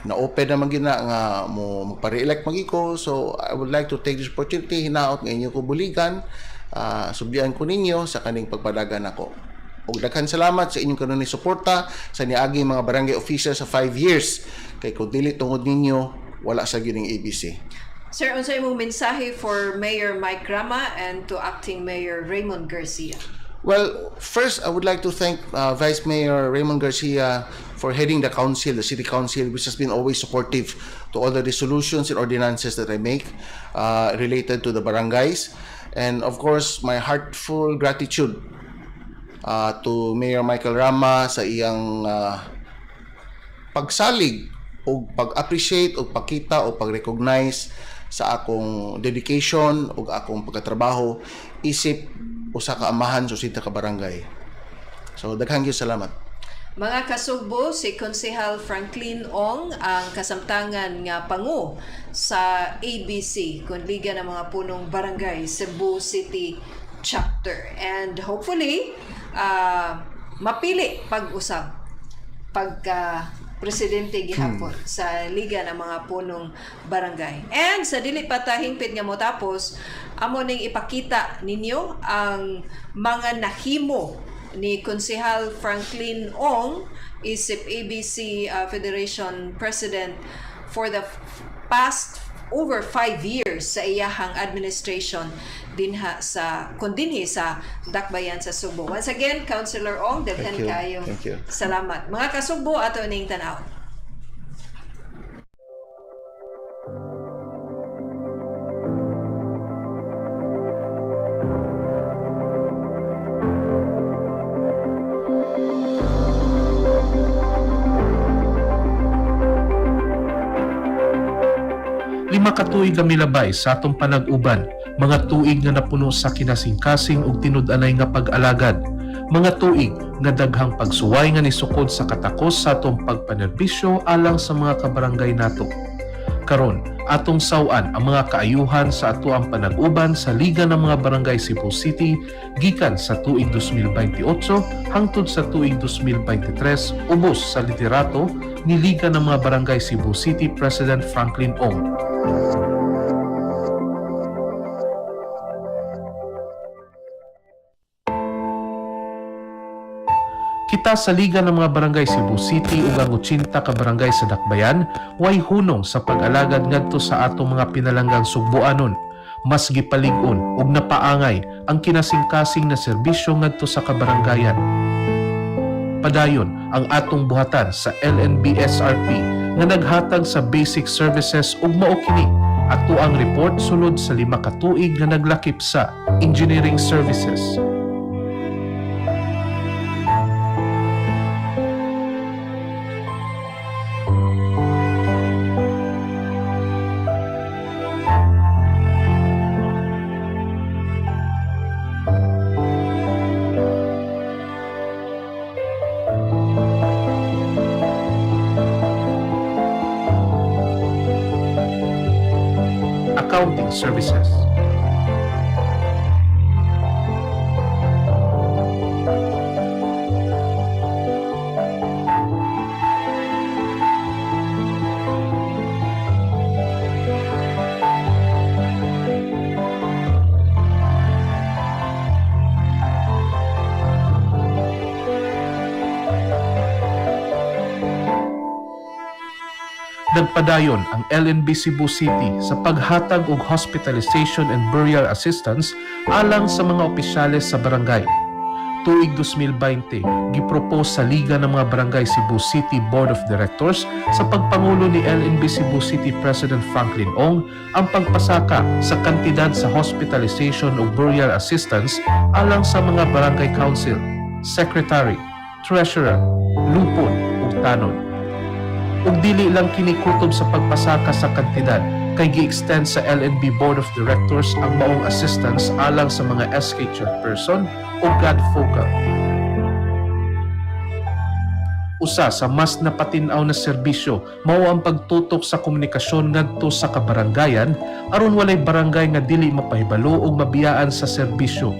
na-open naman gina nga mo magpa-re-elect magi ko. So I would like to take this opportunity, hinaot nga inyo ko buligan, sublian ko ninyo sa kaning pagpadagan nako. Ug daghan salamat sa inyong kanunay suporta sa niaging mga barangay officers sa 5 years, kay kung dili tungod ninyo, wala sa gyud ning ABC. Sir, unsa imong mensahe for Mayor Mike Rama and to Acting Mayor Raymond Garcia? Well, first, I would like to thank Vice Mayor Raymond Garcia for heading the council, the city council, which has been always supportive to all the resolutions and ordinances that I make related to the barangays. And of course, my heartful gratitude to Mayor Michael Rama sa iyang pagsalig o pag-appreciate o pagkita o pag-recognize sa akong dedication o akong pagkatrabaho isip usa ka amahan sa 80 ka barangay. So daghang gyud salamat. Mga kasugbo, si Konsehal Franklin Ong ang kasamtangan nga pangu sa ABC, kun Liga ng mga Punong Barangay, Cebu City Chapter. And hopefully, mapili pag-usab pagka presidente gihapon sa Liga ng mga Punong Barangay. And sa dili pa ta hingpit nga motapos, amo ning ipakita ninyo ang mga nahimo ni Konsehal Franklin Ong isip ABC Federation President for the past over 5 years sa iyahang administration dinha sa kun dinhi sa Dakbayan sa Sugbo. Once again, Councilor Ong, daghan Thank you. kayo. Thank you. Salamat. Mga kasugbo, ato ning tan-awon. 5 ka tuig ang milabay sa atong panag-uban, mga tuig nga napuno sa kinasingkasing ug tinud-anay nga pag-alagad, mga tuig nga daghang pagsuway nga nisukod sa katakos sa atong pagpanerbisyo alang sa mga kabarangay nato. Karon, atong saw-an ang mga kaayuhan sa atoang panag-uban sa Liga ng mga Barangay Cebu City gikan sa tuig 2028 hangtod sa tuig 2023, ubos sa liderato ni Liga ng mga Barangay Cebu City President Franklin Ong. Kita sa Liga ng mga Barangay Cebu City ug ang 80 ka barangay sa Dakbayan way hunong sa pag-alagad ngadto sa atong mga pinalanggang sugboanon. Mas gipalig-on ug napaangay ang kinasingkasing na serbisyo ngadto sa kabarangayan. Padayon ang atong buhatan sa LNB SRP nga naghatag sa basic services ug mao kini ato ang report sulod sa 5 ka tuig nga naglakip sa engineering services, accounting services, Nagpadayon ang LNB Cebu City sa paghatag og hospitalization and burial assistance alang sa mga opisyales sa barangay. Tuig 2020, gipropose sa Liga ng mga Barangay Cebu City Board of Directors sa pagpangulo ni LNB Cebu City President Franklin Ong ang pagpasaka sa kantidad sa hospitalization o burial assistance alang sa mga barangay council, secretary, treasurer, lupon ug tanod. Ug dili lang kini kutob sa pagpasaka sa kantidad, kay gi-extend sa LNB Board of Directors ang maong assistance alang sa mga SK chairperson o GAD focal. Usa sa mas napatin-aw na serbisyo mao ang pagtutok sa komunikasyon ngadto sa kabarangayan aron walay barangay nga dili mapahibalo og mabiyaan sa serbisyo.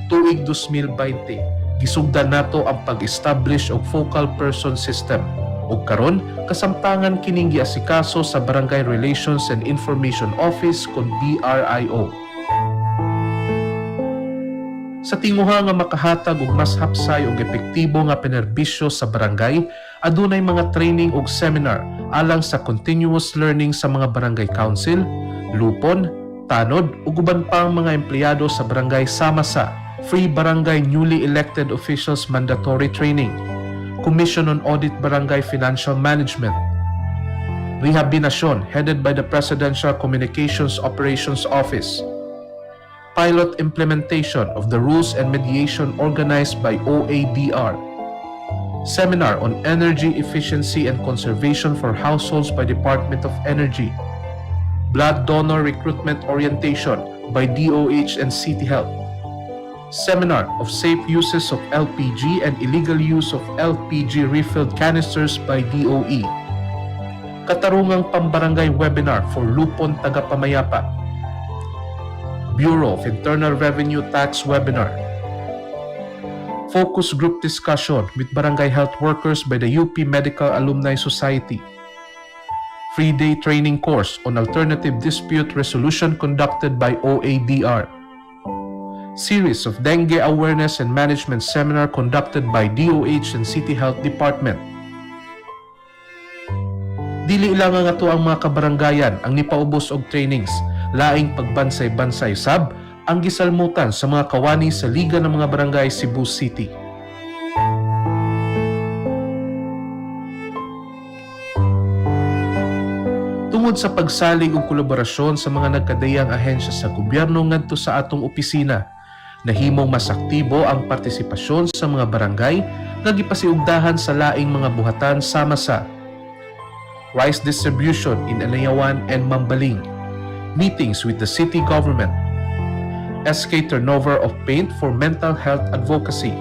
Tuig 2020, Gisugdan nato ang pag-establish og focal person system ug karon kasamtangan kining giasikaso sa Barangay Relations and Information Office kon BRIO. Sa tinguha nga makahatag og mas hapsay ug epektibo nga panerbisyo sa barangay, adunay mga training ug seminar alang sa continuous learning sa mga barangay council, lupon, tanod ug uban pang mga empleyado sa barangay sama sa Free Barangay Newly Elected Officials Mandatory Training, Commission on Audit Barangay Financial Management, Rehabilitation headed by the Presidential Communications Operations Office, pilot implementation of the rules and mediation organized by OADR, seminar on energy efficiency and conservation for households by Department of Energy, blood donor recruitment orientation by DOH and City Health, seminar of safe uses of LPG and illegal use of LPG refilled canisters by DOE, Katarungang Pambarangay webinar for Lupon Tagapamayapa, Bureau of Internal Revenue Tax webinar, focus group discussion with barangay health workers by the UP Medical Alumni Society, 3-day training course on alternative dispute resolution conducted by OADR, series of dengue awareness and management seminar conducted by DOH and City Health Department. Dili lang ang ato ang mga kabaranggayan ang nipaubos og trainings, laing pagbansay-bansay sab ang gisalmutan sa mga kawani sa Liga ng mga Barangay Cebu City. Tungod sa pagsalig ug kolaborasyon sa mga nagkadayang ahensya sa gobyerno ngadto sa atong opisina, nahimong mas aktibo ang partisipasyon sa mga barangay nga gipasiugdahan sa laing mga buhatan sama sa rice distribution in Anayawan and Mambaling, meetings with the city government, SK turnover of paint for mental health advocacy,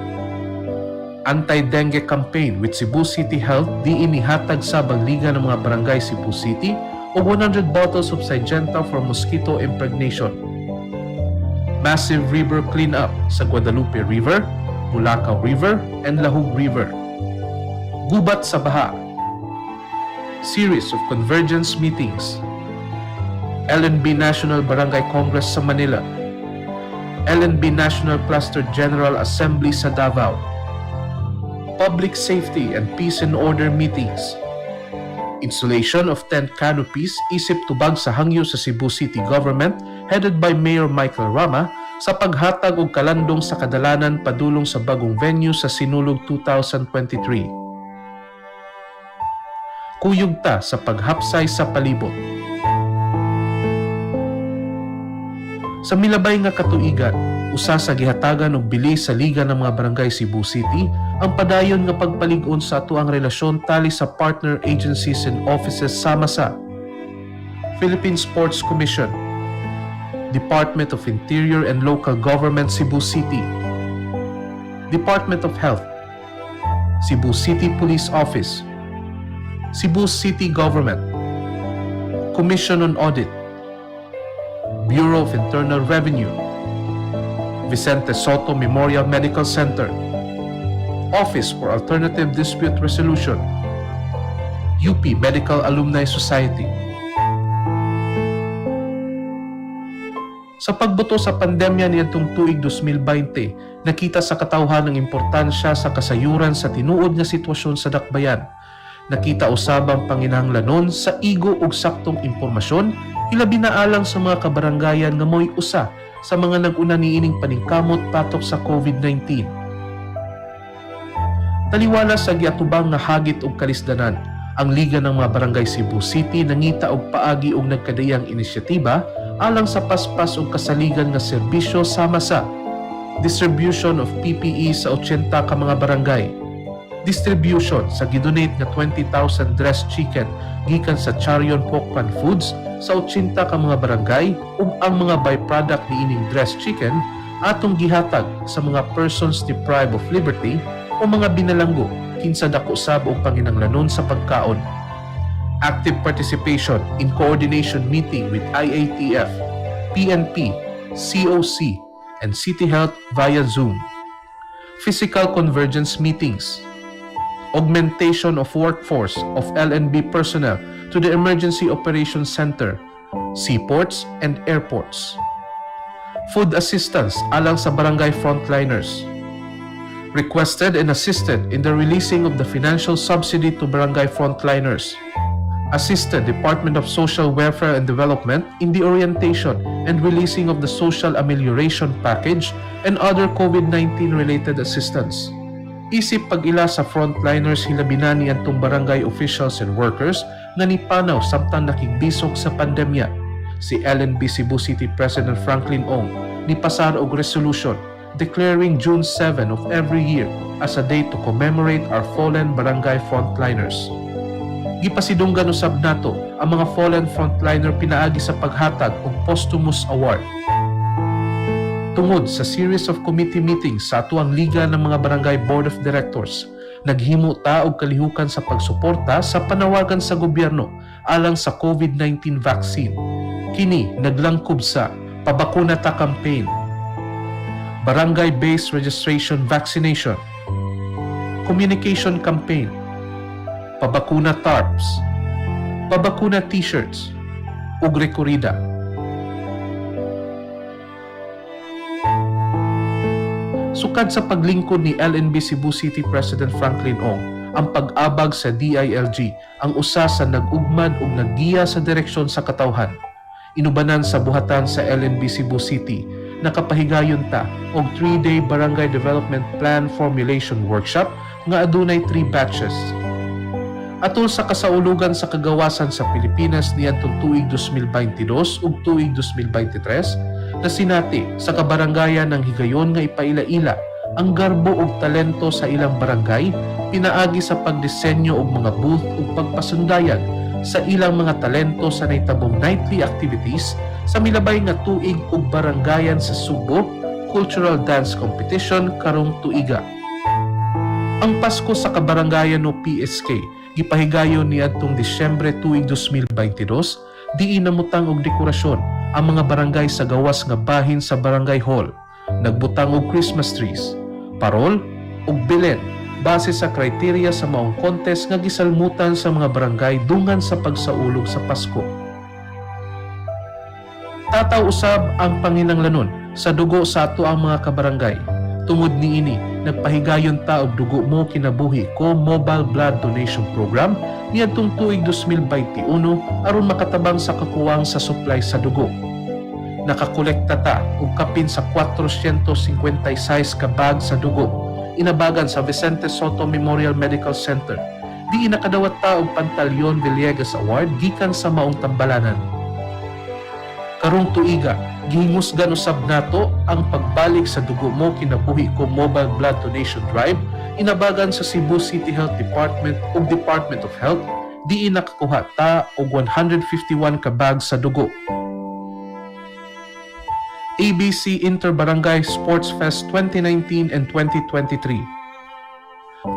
anti-dengue campaign with Cebu City Health diin nihatag sa Liga ng mga Barangay Cebu City og 100 bottles of Syngenta for mosquito impregnation, massive river cleanup sa Guadalupe River, Bulacao River, and Lahug River, gubat sa baha, series of convergence meetings, LNB National Barangay Congress sa Manila, LNB National Cluster General Assembly sa Davao, Public Safety and Peace and Order meetings, installation of 10 canopies isip tubag sa hangyo sa Cebu City Government headed by Mayor Michael Rama sa paghatag og kalandong sa kadalanan padulong sa bagong venue sa Sinulog 2023. Kuyog ta sa paghapsay sa palibot. Sa milabay nga katuigan, usa sa gihatagan og bili sa Liga ng mga Barangay Cebu City ang padayon nga pagpalig-on sa atoang relasyon tali sa partner agencies and offices sama sa Philippine Sports Commission, Department of Interior and Local Government Cebu City, Department of Health, Cebu City Police Office, Cebu City Government, Commission on Audit, Bureau of Internal Revenue, Vicente Sotto Memorial Medical Center, Office for Alternative Dispute Resolution, UP Medical Alumni Society. Sa pagbuto sa pandemya niadtong tuig 2020, nakita sa katawhan ang importansya sa kasayuran sa tinuod nga sitwasyon sa dakbayan. Nakita usab ang panginahanglanon sa igo ug saktong impormasyon, hilabi na alang sa mga kabaranggayan nga mo'y usa sa mga nag-una niining paningkamot patok sa COVID-19. Taliwala sa giatubang nga hagit og kalisdanan, ang Liga ng mga Barangay Cebu City nangita og paagi og nagkadayang inisyatiba alang sa paspas og kasaligan nga serbisyo sama sa distribution of PPE sa 80 ka mga barangay, distribution sa gidonate nga 20,000 dressed chicken gikan sa Charion Pokpan Foods sa 80 ka mga barangay ug ang mga byproduct niining dressed chicken atong gihatag sa mga persons deprived of liberty o mga binalanggo kinsa dako sab og panginahanglanon sa pagkaon. Active participation in coordination meeting with IATF, PNP, COC, and City Health via Zoom. Physical convergence meetings, augmentation of workforce of LNB personnel to the Emergency Operations Center, seaports and airports. Food assistance alang sa barangay frontliners. Requested and assisted in the releasing of the financial subsidy to barangay frontliners. Assisted Department of Social Welfare and Development in the orientation and releasing of the social amelioration package and other COVID-19 related assistance. Isip pag-ila sa frontliners, hilabinan niadtong barangay officials and workers nga nipanaw samtang nakigbisog sa pandemya, si LNB Cebu City President Franklin Ong nipasar og resolution declaring June 7 of every year as a day to commemorate our fallen barangay frontliners. Gipasidunggan usab nato ang mga fallen frontliner pinaagi sa paghatag og posthumous award. Tungod sa series of committee meetings sa atuang Liga ng mga Barangay Board of Directors, naghimo ta og kalihukan sa pagsuporta sa panawagan sa gobyerno alang sa COVID-19 vaccine. Kini naglangkob sa Pabakuna Ta campaign, barangay-based registration vaccination, communication campaign, pabakuna tarps, pabakuna t-shirts, ug rekorida. Sukad sa paglingkod ni LNB Cebu City President Franklin Ong, ang pag-abag sa DILG ang usa sa nag-ugmad ug naggiya sa direksyon sa katawhan. Inubanan sa buhatan sa LNB Cebu City, nakapahigayon ta og 3-day Barangay Development Plan Formulation Workshop nga adunay 3 batches. Atol sa kasaulugan sa kagawasan sa Pilipinas niadtong tuig 2022 ug tuig 2023, nasinati sa kabarangayan ng higayon nga ipaila-ila ang garbo ug talento sa ilang barangay pinaagi sa pagdisenyo og mga booth ug pagpasundayag sa ilang mga talento sa nahitabong nightly activities sa milabay nga tuig ug barangayan sa Sugbo Cultural Dance Competition karong tuiga. Ang Pasko sa Kabarangayan o PSK gipahigayon niadtong Disyembre tuig 2022, diin namutang og dekorasyon ang mga barangay sa gawas nga bahin sa barangay hall, nagbutang og Christmas trees, parol ug belen base sa criteria sa maong contest nga gisalmutan sa mga barangay dungan sa pagsaulog sa Pasko. Tataw usab ang panginanglanon sa dugo sa ato ang mga kabarangay. Tungod niini, nagpahigayon ta og Dugo Mo Kinabuhi Ko Mobile Blood Donation Program niadtong tuig 2021 aron makatabang sa kakuwang sa supply sa dugo. Nakakolekta ta og kapin sa 456 ka bag sa dugo inabagan sa Vicente Soto Memorial Medical Center. Diin nakadawat ta og Pantaleon Villegas Award gikan sa maong tambalanan. Karong tuiga, gihingusgan usab nato ang pagbalik sa Dugo Mo Kinabuhi Ko Mobile Blood Donation Drive inabagan sa Cebu City Health Department ug Department of Health, diin nakakuha ta og 151 ka bag sa dugo. ABC Interbarangay Sports Fest 2019 and 2023.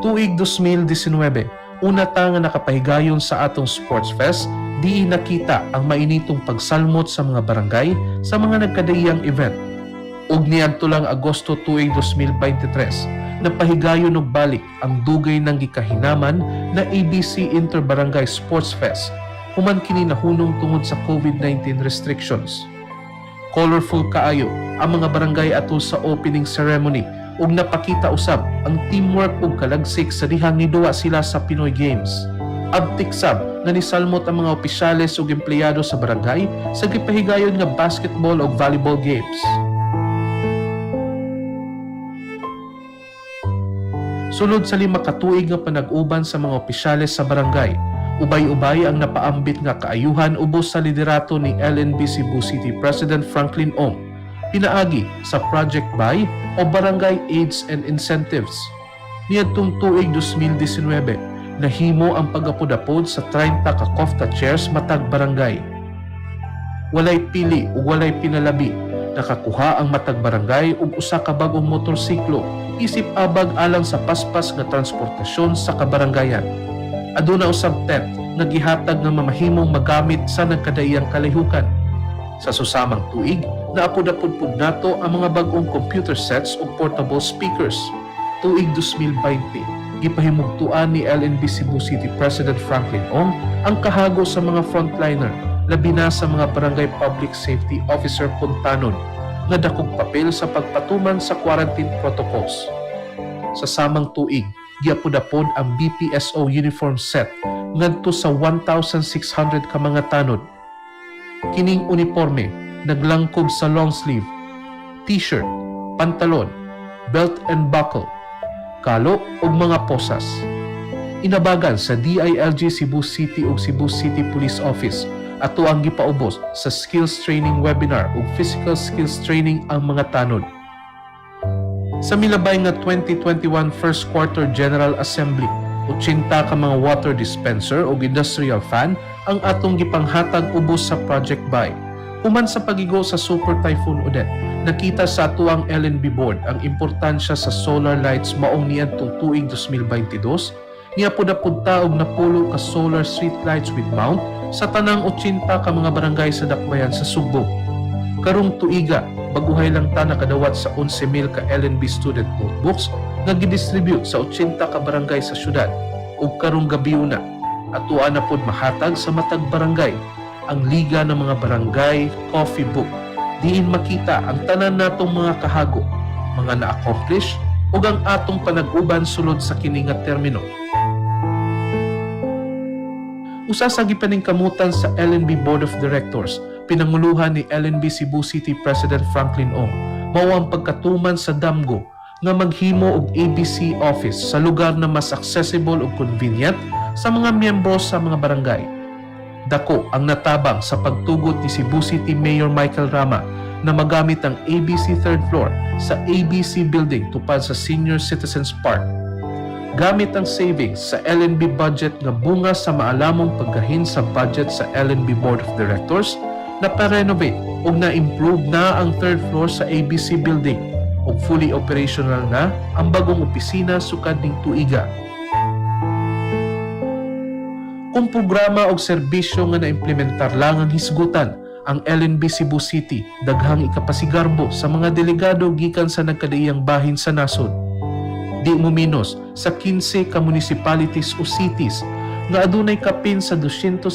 Tuig 2019, una ta nga nakapahigayon sa atong Sports Fest, diin nakita ang mainitong pagsalmot sa mga barangay sa mga nagkadaiyang event. Ug niadto lang Agosto tuig 2023, napahigayon og balik ang dugay ng gikahinaman na ABC Interbarangay Sports Fest human kini nahunong tungod sa COVID-19 restrictions. Colorful kaayo ang mga barangay atol sa opening ceremony ug napakita usab ang teamwork ug kalagsik sa dihang niduwa sila sa Pinoy Games. Abtik sab nga nisalmot ang mga opisyales ug empleyado sa barangay sa gipahigayon nga basketball ug volleyball games. Sulod sa 5 ka tuig nga panag-uban sa mga opisyales sa barangay, ubay-ubay ang napaambit nga kaayuhan ubos sa liderato ni LNB Cebu City President Franklin Ong, pinaagi sa Project BAI o Barangay Aids and Incentives. Niadtong tuig 2019, nahimo ang pag-apod-apod sa 30 ka kofta chairs matag barangay. Walay pili ug walay pinalabi, nakakuha ang matag barangay og usa ka bag-ong motorsiklo isip abag alang sa paspas nga transportasyon sa kabarangayan. Aduna usab tent nga gihatag nga mamahimong magamit sa nagkadaiyang kalihukan. Sa susamang tuig, naapod-apod pud nato ang mga bag-ong computer sets ug portable speakers. Tuig 2020, gipahimugtuan ni LNB Cebu City President Franklin Ong ang kahago sa mga frontliner, labi na sa mga barangay public safety officer kon tanod, nga dakog papel sa pagpatuman sa quarantine protocols. Sa samang tuig, giapod-apod ang BPSO uniform set ngadto sa 1,600 ka mga tanod. Kining uniforme naglangkob sa long sleeve, t-shirt, pantalon, belt and buckle, kalo ug mga posas. Inabagan sa DILG Cebu City ug Cebu City Police Office ato ang gipaubos sa skills training webinar ug physical skills training ang mga tanod. Sa milabay nga 2021 first quarter General Assembly, 80 ka mga water dispenser ug industrial fan ang atong gipanghatag ubos sa Project Buy. Human sa pagigo sa Super Typhoon Odette, nakita sa atuang LNB board ang importansya sa solar lights, maong niadtong tuig 2022, niapod-apod ta og napulo ka solar street lights with mount sa tanang 80 ka mga barangay sa dakbayan sa Sugbo. Karong tuiga, baguhay lang ta nakadawat sa 11,000 ka LNB student notebooks nga gidistribute sa 80 ka barangay sa syudad. Ug karong gabi una, atua na pod mahatag sa matag barangay ang Liga ng mga Barangay Coffee Book, diin makita ang tanan natong mga kahago, mga na-accomplish ug ang atong panag-uban sulod sa kini nga termino. Usa sa gipaningkamutan sa LNB Board of Directors, pinanguluhan ni LNB Cebu City President Franklin Ong, mao ang pagkatuman sa damgo nga maghimo og ABC office sa lugar na mas accessible ug convenient sa mga miyembro sa mga barangay. Dako ang natabang sa pagtugot ni Cebu City Mayor Michael Rama na magamit ang ABC third floor sa ABC building tupad sa Senior Citizens Park. Gamit ang savings sa LNB budget nga bunga sa maalamong paggahin sa budget sa LNB Board of Directors, na pa-renovate ug na-improve na ang third floor sa ABC building ug fully operational na ang bagong opisina sukad ning tuiga. Kung programa og serbisyo nga naimplementar lang ang hisgutan, ang LNB Cebu City daghang ikapasigarbo sa mga delegado gikan sa nagkadaiyang bahin sa nasod. Di mo minos sa 15 ka municipalities o cities nga adunay kapin sa 250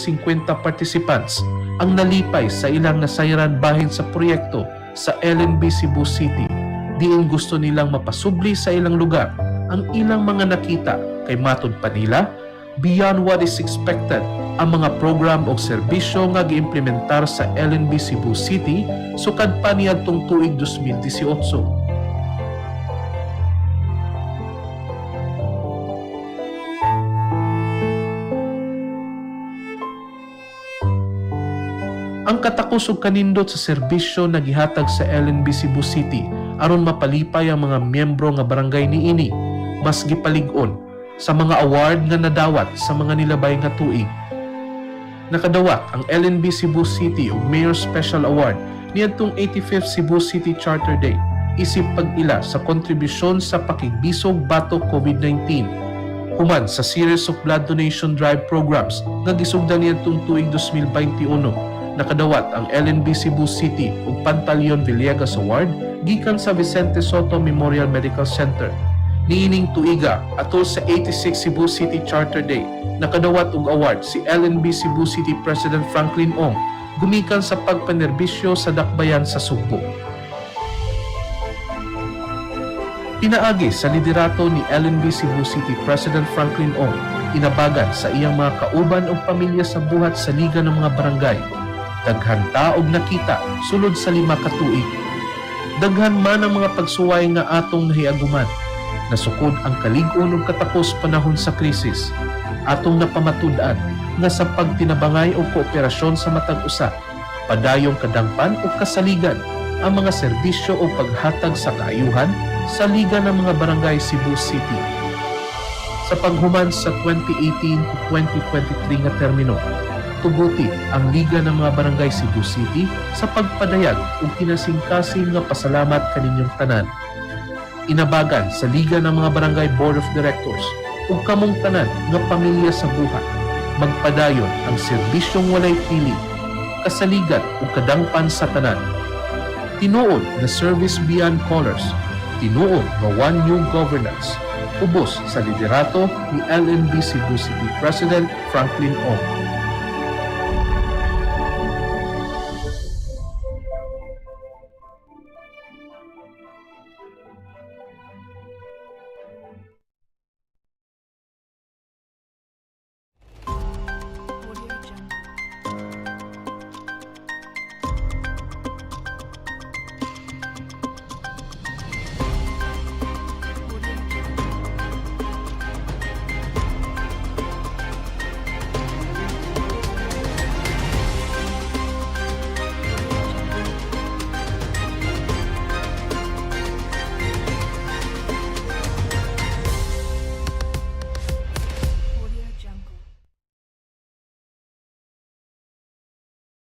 participants ang nalipay sa ilang nasayran bahin sa proyekto sa LNB Cebu City, diin gusto nilang mapasubli sa ilang lugar ang ilang mga nakita kay matud pa nila, beyond what is expected ang mga program o serbisyo nga giimplementar sa LNB Cebu City sukad pa niadtong tuig 2018. Ang katakos ug kanindot sa serbisyo na gihatag sa LNB Cebu City aron mapalipay ang mga miyembro nga barangay niini mas gipalig-on sa mga award nga nadawat sa mga nilabay nga tuig. Nakadawat ang LNB Cebu City og Mayor's Special Award niadtong 85th Cebu City Charter Day isip pag-ila sa kontribusyon sa pakigbisog batok COVID-19. Human sa series of blood donation drive programs nga gisugdan niadtong tuig 2021, nakadawat ang LNB Cebu City ug Pantaleon Villegas Award gikan sa Vicente Soto Memorial Medical Center. Niining tuiga, atol sa 86 Cebu City Charter Day, nakadawat og award si LNB Cebu City President Franklin Ong gumikan sa pagpanerbisyo sa dakbayan sa Sugbo. Pinaagi sa liderato ni LNB Cebu City President Franklin Ong, inabagan sa iyang mga kauban ug pamilya sa buhat sa Liga ng mga Barangay. Daghan ta og nakita sulod sa 5 ka tuig. Daghan man ang mga pagsuway nga atong nahiaguman. Nasukod ang kalig-on ug katakos panahon sa krisis. Atong napamatud-an nga sa pagtinabangay og kooperasyon sa matag usa, padayong kadangpan ug kasaligan ang mga serbisyo o paghatag sa kaayuhan sa Liga ng mga Barangay Cebu City. Sa paghuman sa 2018 to 2023 nga termino, tuguti ang Liga ng mga Barangay Cebu City sa pagpadayag ug kinasingkasing nga pasalamat kaninyong tanan. Inabagan sa Liga ng mga Barangay Board of Directors ug kamong tanan nga pamilya sa buhat, magpadayon ang serbisyong walay pili, kasaligan ug kadangpan sa tanan. Tinuod na service beyond colors, Tinuod nga One New Governance, ubos sa liderato ni LNB Cebu City President Franklin Ong.